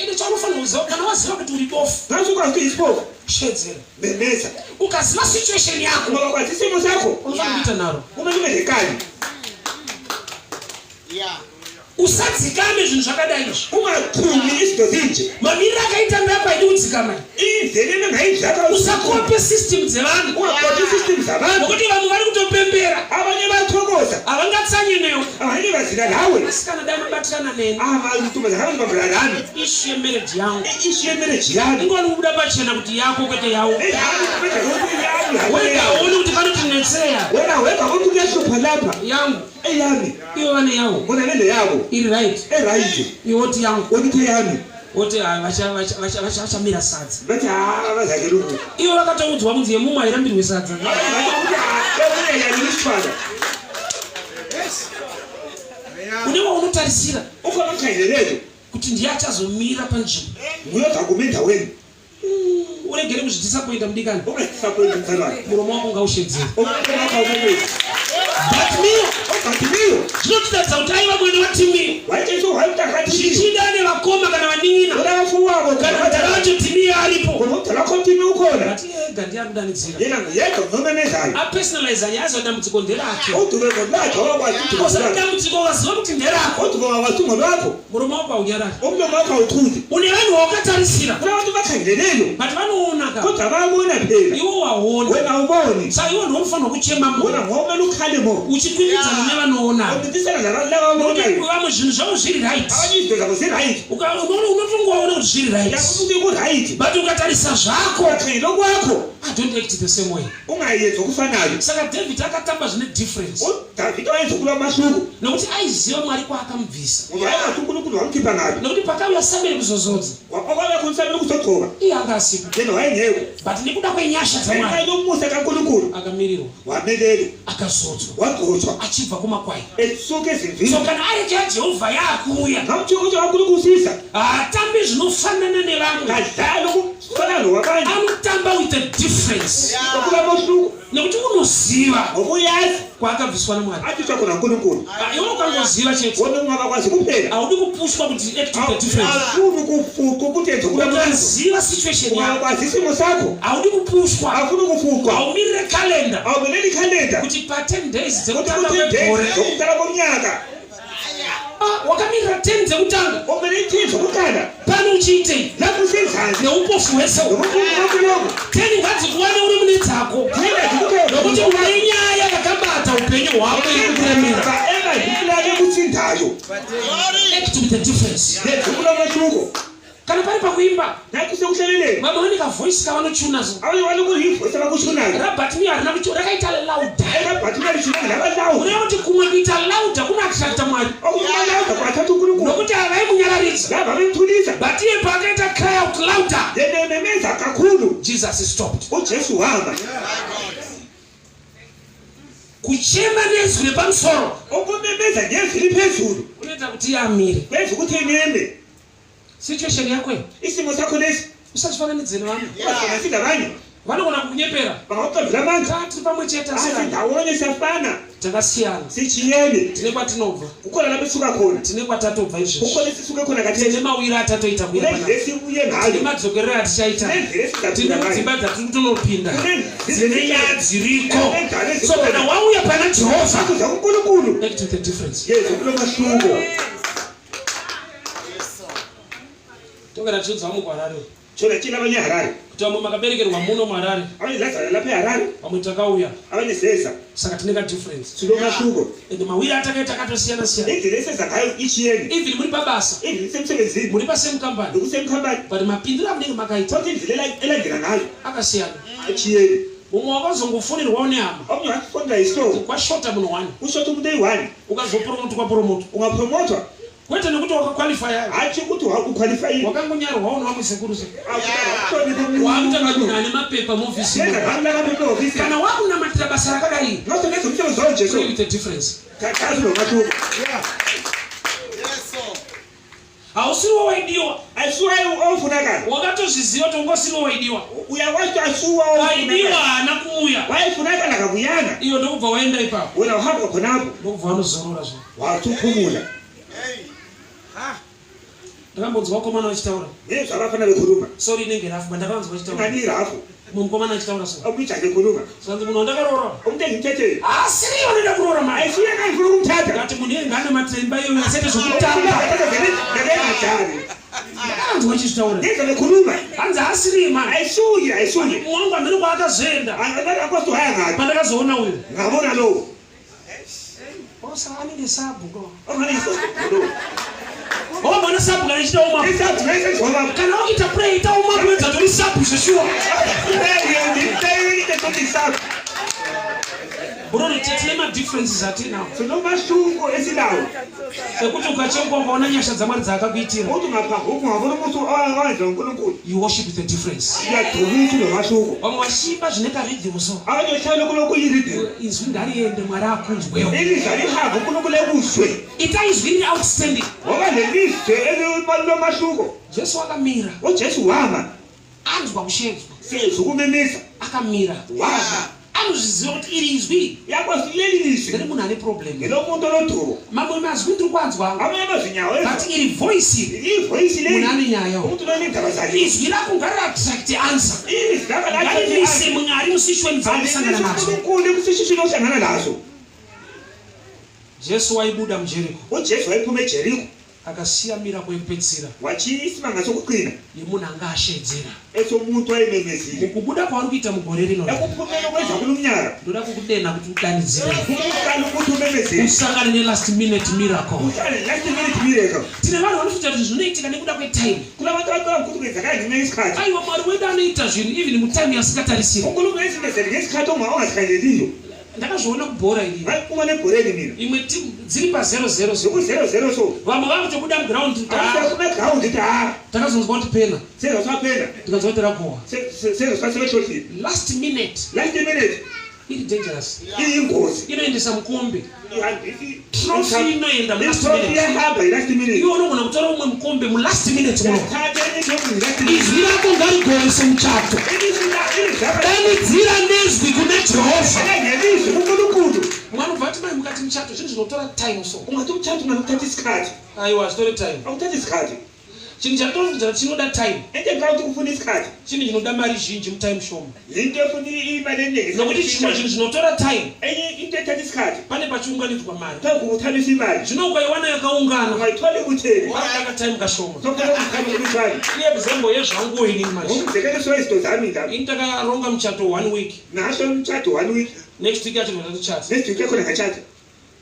ende chaunofanira kuziva kana waziva kuti uri bofu Ngasuka ukuthi isiphofu. shedzera Memeza. ukaziva situation yako Ngoba kwazi isimo sakho unofanira kuita nharo kumele ube nekani. Usadzikame zvinhu zvakadai izvi. Ungathumi izinto zinje. Mamiriro akaita ndako haidi kudzikama. Indlela emengayidlaka. Usakope system dzevanhu. Ungakopi isystem zabantu. Nokuti vamwe vari kutopembera. Abanye bayathokoza. Havangatsanye newe. Abanye bazila nawe. Asi kana dai mabatirana neni. Amantombazana abambelana nami. Issue yemarriage yangu. Issue yemarriage yami. Ingoni kubuda pachena kuti yako kwete yawo. Eyami kwete yami. Wega hauoni kuti panotinetseya. Wena wega ukuthi kuyahlupha lapha. Yangu. Eyami. Ivo vane yavo. Bona nende yabo. Iri right. Eright. Iwe woti yangu. Woti yami. Woti vachamira sadza. Bathi ha bazakela ukudla. Ivo vakatoudzwa kunzi yemumwe hairambirwe sadza. Abanye bathi ukuthi ha yalishwala. Une waunotarisira Ukhona omkhangeleleyo. kuti ndiye achazomira panzvimbo. Nguye ozakuma endaweni. Uregere kuzvidisappointa mudikani. Ungadisappointi mzalwane. Muromo wako ngaushedzere. Umlomo wakho awumemezi. Bartimiyo UBartimiyo zvinotiratidza kuti aiva mwana waTimiyo. wayetshengiswa wayemntaka-Timiyo. Zvichida ane vakoma kana vanin'ina. Bona abafowabo Kana mudhara wacho Timiyo aripo. Ngoba umdala wakho uTimiyo ukhona. But iye ega ndiye arikudanidzira. Yena nguyedwa ngunomemezayo. Apersonaliza nyaya yazo dambudziko nderake. Udume ngolwakhe wakwazi udumo Kosa lwakhe. dambudziko ukaziva kuti nderako. Udumo wakwazi ngolwakho. Muromo wako haunyarari. Umlomo wakho awuthuli. Une vanhu vawakatarisira. Kunabantu bakhangeleleyo. But vanoona ka. Kodwa bayabona phela. Iwe waona. Wena awuboni. Saka iwe ndiwe unofanirwa kuchema mo. Wena ngomele ukhale mo. Uchikwikwidzana nevanoona. Uncedisana nabantu laba ababonayo. Vamwe zvinhu zvavo zviri right. Abanye izinto zabo ziright. Unotongoona kuti zviri right. Uyabona ukuthi kuright. But ukatarisa zvako. Ukakhangela okwakho. I don't act the same way. Ungayenzi okufanayo. Saka David akatamba zvine difference. UDavida wayenza okulomahluko. Nokuti aiziva Mwari kwaakamubvisa. Ngoba wayengazi uNkulunkulu wamkhipha ngaphi. Nokuti pakauya Samuel kuzozodza. Okwaba khona uSamuel kuzogcoba. Iye anga asipo. Yena wayengekho. But nekuda kwenyasha Ngenxa dzaMwari yomusa kaNkulunkulu akamirirwa, wamelelwa, akazodzwa wagcotshwa achibva kumakwai. esuka ezimvini. So kana areka yaJehovha yaakuuya, Ngamtshoko kaNkulunkulu usiza. haatambi zvinofanana nevamwe. Kadlali okufana nowabanye. Anotamba with a difference. Okulamahluko. Nekuti unoziva Ngoba uyazi kwaakabviswa naMwari. athishwa khona uNkulunkulu. Iwe ukangoziva chete. Wena ungabakwazi kuphela. Haudi kupushwa kuti act with the difference. Awufuni ukufuqa ukuthi enze okulamahluko. Ukaziva situation yako. Ungakwazi isimo sakho. Haudi kupushwa. Awufuni ukufuqwa. Haumirire calendar. Awumeleli ikhalenda. Kuti pa 10 days Ukuthi dzekutanga kuthi days kwegore. zokuqala komnyaka. Wakamirira 10 dzekutanga. Umele i-10 zokuqala. Pano uchiitei? Lapho usenzani? Neupofu hwese uhu. Nobuhlungu bonke lobu. 10 ngadzikuwane uri mune dzako. Nokuti une nyaya yakabata upenyu hwako iri kukuremera. Engadifulake kuthindayo. Act with the difference. Yenza okulamahluko. Kana pari pakuimba, Nathi sekuhleleleni. vamwe vane kavoice kavanochuna so. Abanye balokuyivoice abakushunayo. RaBartimiyo harina kuchuna, rakaita louder. EkaBartimiyo alishunanga laba loud. Kureva kuti kumwe kuita louder kunoattracta Mwari. Okuma louder kwathatha uNkulunkulu. Nokuti havaimunyararidza. Laba bemthulisa. But iye paakaita cry out louder, Yena ememeza kakhulu. Jesus stopped. uJesu wama. Kuchema nezwi repamusoro Ukumemeza ngezwi liphezulu. kunoita kuti iye amire. Kwenza ukuthi eneme. Situation yako iyi. Isimo sakho lesi. Usachifananidze nevamwe. Ungafananisi nabanye. Vanogona kukunyepera. Bangakuqambela amanga. Tiri pamwe chete asi Asi ndawonye siyafana. Takasiyana. Sitshiyene. Tine kwatinobva. Kukhona lapho esisuka khona. Tine kwatatobva izvezvi. Kukhona esisuke khona khathesi. Tine mawiro atatoita kuuya panapa. Kunendlela esibuye ngayo. Tine madzokerero atichaita. Kunendlela esizaphila Tine ngayo. dzimba dzatiri kutonopinda. Kunendlela Dzine nyaya dziriko. Kunendlela So kana wauya pana Jehovha, Kuza kuNkulunkulu. act with the difference. Yenza kulomahluko. Tongera tichiudza vamwe kuHarare. Tshona tshela abanye eHarare. Kuti vamwe makaberekerwa muno muHarare. Abanye lazalwa lapha eHarare. Vamwe takauya. Abanye seza. Saka tine ka difference. Silomahluko. And mawiro atakaita akatosiyana siyana. Indlela eseza ngayo itshiyene. Even muri pabasa. Indlela isemsebenzini. Muri pa same company. Nokusame company. But mapindiro amunenge makaita Kodwa indlela elandela ngayo akasiyana. itshiyene. Mumwe wakazongofonirwawo nehama. Omunye wakufonela isihlobo. Kwashota munhu one. Ushota umuntu eyi-one. Ukazopromotwa promotwa. Ungapromotwa. Kwete nekuti wakaqualifya. Hatshi ukuthi uqualifyile. Wakangonyarwawo nevamwe sekuru se. Akuhloniphe Waakutanga umuntu. munhu ane mapepa muofisi. Yenza ngabantu lakaphepha ehhovisi. Kana wakunamatira basa rakadai. Ngaso umsebenzi wawo nje so. Pray with a difference. Thatha lomahluko. Hausiriwo waidiwa. Ayisuwa ofunakala. Wakatozviziva kuti ungosiriwo waidiwa. Uyakwazi ukuthi asuwa Waidiwa ofunakala. haana kuuya. Wayefunakala kakuyanga. Iyo ndokubva waenda ipapo. Wena uhamba khonapho. Ndokubva wanozorora zve. Wathi uphumula. Ndakambonzwa vakomana vachitaura. Ngezwa abafana bekhuluma. Sorry inenge rafu, but ndakanzwa vachitaura. Ingani irafu. Mumwe mukomana achitaura so. Omujaha ekhuluma. Zvanzi munhu wandakaroora. Umuntu engimthethele. Asiriye wanoda kuroora manje. Ayisuye engangifuna ukumthatha. Ngati munhu iyeye ngaanamatira imba iyoyo asaite zvokutamba. Ndakangadlali. Ndakanzwa achizvitaura. Ngezwa bekhuluma. Hanzi asiriye manje. Ayisuye, ayisuye. Mumwe wangu hameno kwaakazoenda. Akwazi uhaya ngaphi. Pandakazoona uyu. Ngabona lowo. Osa anenge sabhuku. Ongani lo. Wabona sabhuku kana ichita umambo. Isabhu ngayisezwa Kana wakuita pray ita umambo wedza tori sabhuku zveshuwa. Bro, tine madifferences atinawo. Sinomahluko esilawo. Ekuti ukachengwa ukaona nyasha dzaMwari dzaakakuitira. Uthi ungaphambuka ungabona umuntu owenza uNkulunkulu. You worship the difference. Uyadumisa lo mahluko. Vamwe vachiimba zvine karidhimu so. Abanye bahlala lokhu lokuyirhythm. Izwi ngariende Mwari akunzwewo. Ilizwi alihambe uNkulunkulu ekuzwe. Ita izwi riri outstanding. Ngoba lelizwe elilomahluko. Jesu akamira. uJesu wama. Anzwa kushedzwa. Sezwa ukumemeza. Akamira. Wama. Anozviziva kuti iri izwi Uyakwazi leli lizwi. riri munhu ane problem. Ngelomuntu olodubo. Mamwe mazwi ndiri kuanzwa. Amanye amazwi nyawo But iri voice iri ivoice munhu leli. ane nyaya. Umuntu lonendaba zakhe. Izwi rako ngariattract answer. Ilizwi lakho Ngarimise Mwari musishweni dzauri kusangana nadzo. uNkulunkulu ekusishishini ohlangana naso. Jesu waibuda muJeriko uJesu wayephuma eJeriko akasiya miracle yekupedzisira watshiya isimanga sokuqina yemunhu anga ashedzera. esomuntu wayememezile. Mukubuda kwauri kuita mugore rino Ekuphumeni kwenza kulo mnyaka ndoda kukudena kuti udanidzire uqala ukuthi umemezele. usangane nelast minute miracle. Uhlale last minute miracle. Tine vanhu vanofunga kuti zvinoitika nekuda kwetime. Kulabantu abacabanga ukuthi kwenzakala ngenxa yesikhathi. Aiwa Mwari wedu anoita zvinhu even mutime yasikatarisiri. uNkulunkulu uyazimezele ngesikhathi ongasikhangeleliyo. Ndakazviona kubhora iri. Ngakuma nebhoreni mina. Imwe team dziri pa 0-0 Ziku 0-0 so. Vamwe vakutobuda muground Abasakuma eground ithi ha. takazonzwa kuti pena Sezoswaphela. tikanzwa kuti ragowa. Sezoswasebehlohlile. Last minute Last minute iri dangerous. iyingozi. Inoendesa mukombe. Ihambisi. Trophy inoenda mulast Itrophy minute. iyahamba i-last minute. Iwe unogona kutora umwe mukombe mulast minute muno. Uyathatha enye itrophy nge-last minute. Izwi rako ngarigoise muchato. Ilizwi lakho Danidzira nezwi kuna Jehovha. ngelizwi kuNkulunkulu. Mwana ubva ati mai mukati muchato zvinhu zvinotora time so. Ungathi umtshato ungathatha isikhathi. Aiwa hazvitori time. Awuthathi isikhathi. Chinhu chatinofungidzira chinoda time. Into engicabanga ukuthi kufuna isikhathi. Chinhu chinoda mari zhinji mutime shoma. Yinto efuna imali eningi. Nokuti chimwe chinhu chinotora time Enye into ethatha isikhathi. pane pachiunganidzwa mari. Kuthiwa kukuthabisa imali. Zvino ukaiwana yakaungana Ungayithola ekutheni. panoda katime kashoma. Sokuthola umkhamo omfitshane. Iye example yezvangu ini manje. Ngomzekeliso wezinto zami ndaba. Ini takaronga muchato one week. Nasho umtshato one week. Next week yacho ndatochata. Next week yakhona ngachata.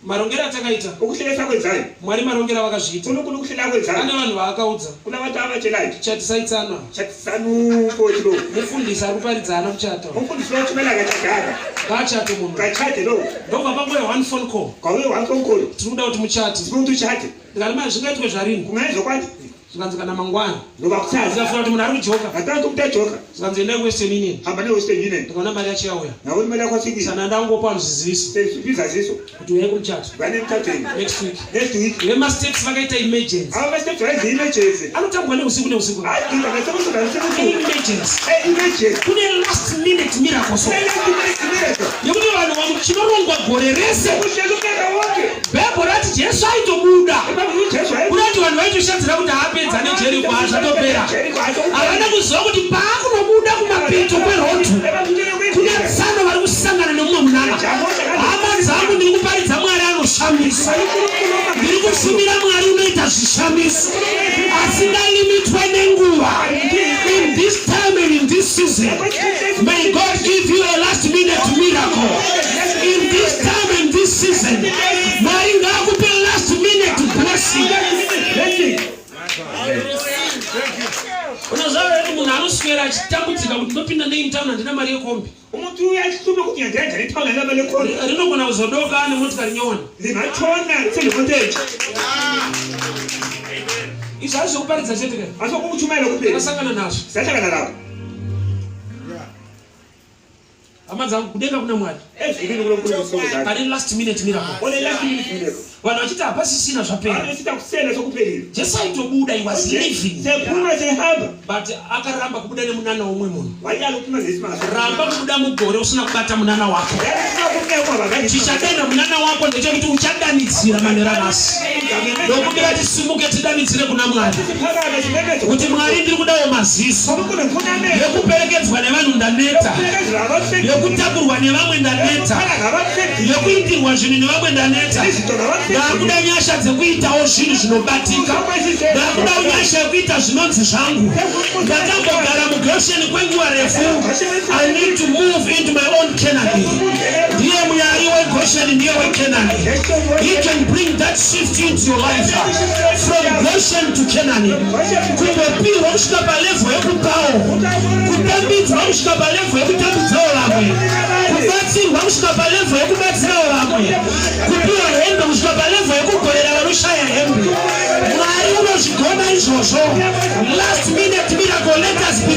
Marongero atakaita Ukuhlela esakwenzayo. Mwari marongero avakazviita. uNkulunkulu ukuhlela Pane akwenzayo. vanhu vaakaudza Kulabantu abatshelayo. chatisaitsana. Chatisanu mfowethu lo. Mufundisi ari kuparidza haana kuchata. Umfundisi wathumela kachadanga. Ngaachate munhu. Kachade lo. Ndobva panguva one phone call. Kwauye one phone call. Tiri kuda kuti muchate. Sifuna ukuthi uchade. Ndikati mai zvingaitwe zvarini? Kungayenzwa kwani? Zvikanzi kana mangwana. Ngoba kusasa. Ndikafunga kuti munhu ari kujoka. Ngathanda umuntu ejoka. Zvikanzi endai kuWestern Union. Hamba ne-Western Union. Ndikaona mari yacho yauya. Ngabona imali yakho afikile. Sana ndangopa vanhu zviziviso Sesibiza ziso. kuti uyai kumuchato Ngane emthathweni. next week. Next week. VemaStates vakaita emergency. Ama-steps wayenza i-emergency. Anotambwa neusiku neusiku. Hayi, gida ngesebusuku ngesebusuku. Emergency. Emergency. Kune last minute miracle so. Last minute miracle. Yekuti vanhu vanhu chinorongwa gore rese. Kuhlela umnyaka wonke. Bhaibheri rati Jesu aitobuda. Ujesu waye- Kuda kuti vanhu vaitoshadzira kuti haapedza neJeriko hazvatopera. Jeriko hazvatopera. Havana kuziva kuti paakunobuda kumapeto kwerodhu kune tsano vari kusangana nemumwe munana. Hama dzangu ndiri kuparidza Mwari anoshamisa. Ndiri kushumira Mwari unoita zvishamiso. Asingalimitwe nenguva. In this time and in this season, may God give you a last minute miracle. In this time and this season, Mwari ngaakupe last minute blessing. Blessing. Unoziva here kuti munhu anoswera achitambudzika kuti ndopinda nei mutauni handina mari yekombi. Umuntu uyahlupha ukuthi ngiyangena njani ethawuni laba lekhona. Rinogona kuzodoka nemotikari nyowani. Lingatshona selemoto entsha. Izvi hazvi zvekuparidza chete ka. Asokukutshumayela kuphela. Takasangana nazvo. Sahlangana lapho. Hama dzangu kudenga kuna Mwari. Ezulwini kuloNkulunkulu usokuzana. Pane last minute miracle. One last minute miracle. Vanhu vachiti hapasisina, zvapera. Vanhu vachiti akusena, sokuphelile. Jesu aitobuda, he was living. Sephuma sehamba. But akaramba kubuda nemunana womwe munhu. Wayala ukuphuma nesimanga. Ramba kubuda mugore usina kubata munana wako. Chichadena munana wako ndechekuti uchadanidzira manera nhasi. Ndokumbira tisimuke tidanidzire kuna Mwari kuti Mwari, ndiri kudawo maziso yekuperekedzwa nevanhu ndaneta, yekutakurwa nevamwe ndaneta, yekuitirwa zvinhu nevamwe ndaneta. Ndakuda nyasha dzekuitawo zvinhu zvinobatika. Ndakuda nyasha yekuita zvinonzi zvangu. Ndakambogara muGosheni kwenguva refu. I need to move into my own Canaan. Ndiye Mwari weGosheni, ndiye weCanaan. He can bring that shift into your life from Goshen to Canaan. Kungopirwa kusvika palevel yekupawo, kutambidzwa kusvika palevel yekutambidzawo vamwe, kubatsirwa kusvika palevel yekubatsirawo vamwe, kupiwa hembe kusvika palevel yekugovera vanoshaya hembe. Mwari unozvigona izvozvo. Last minute miracle, let us be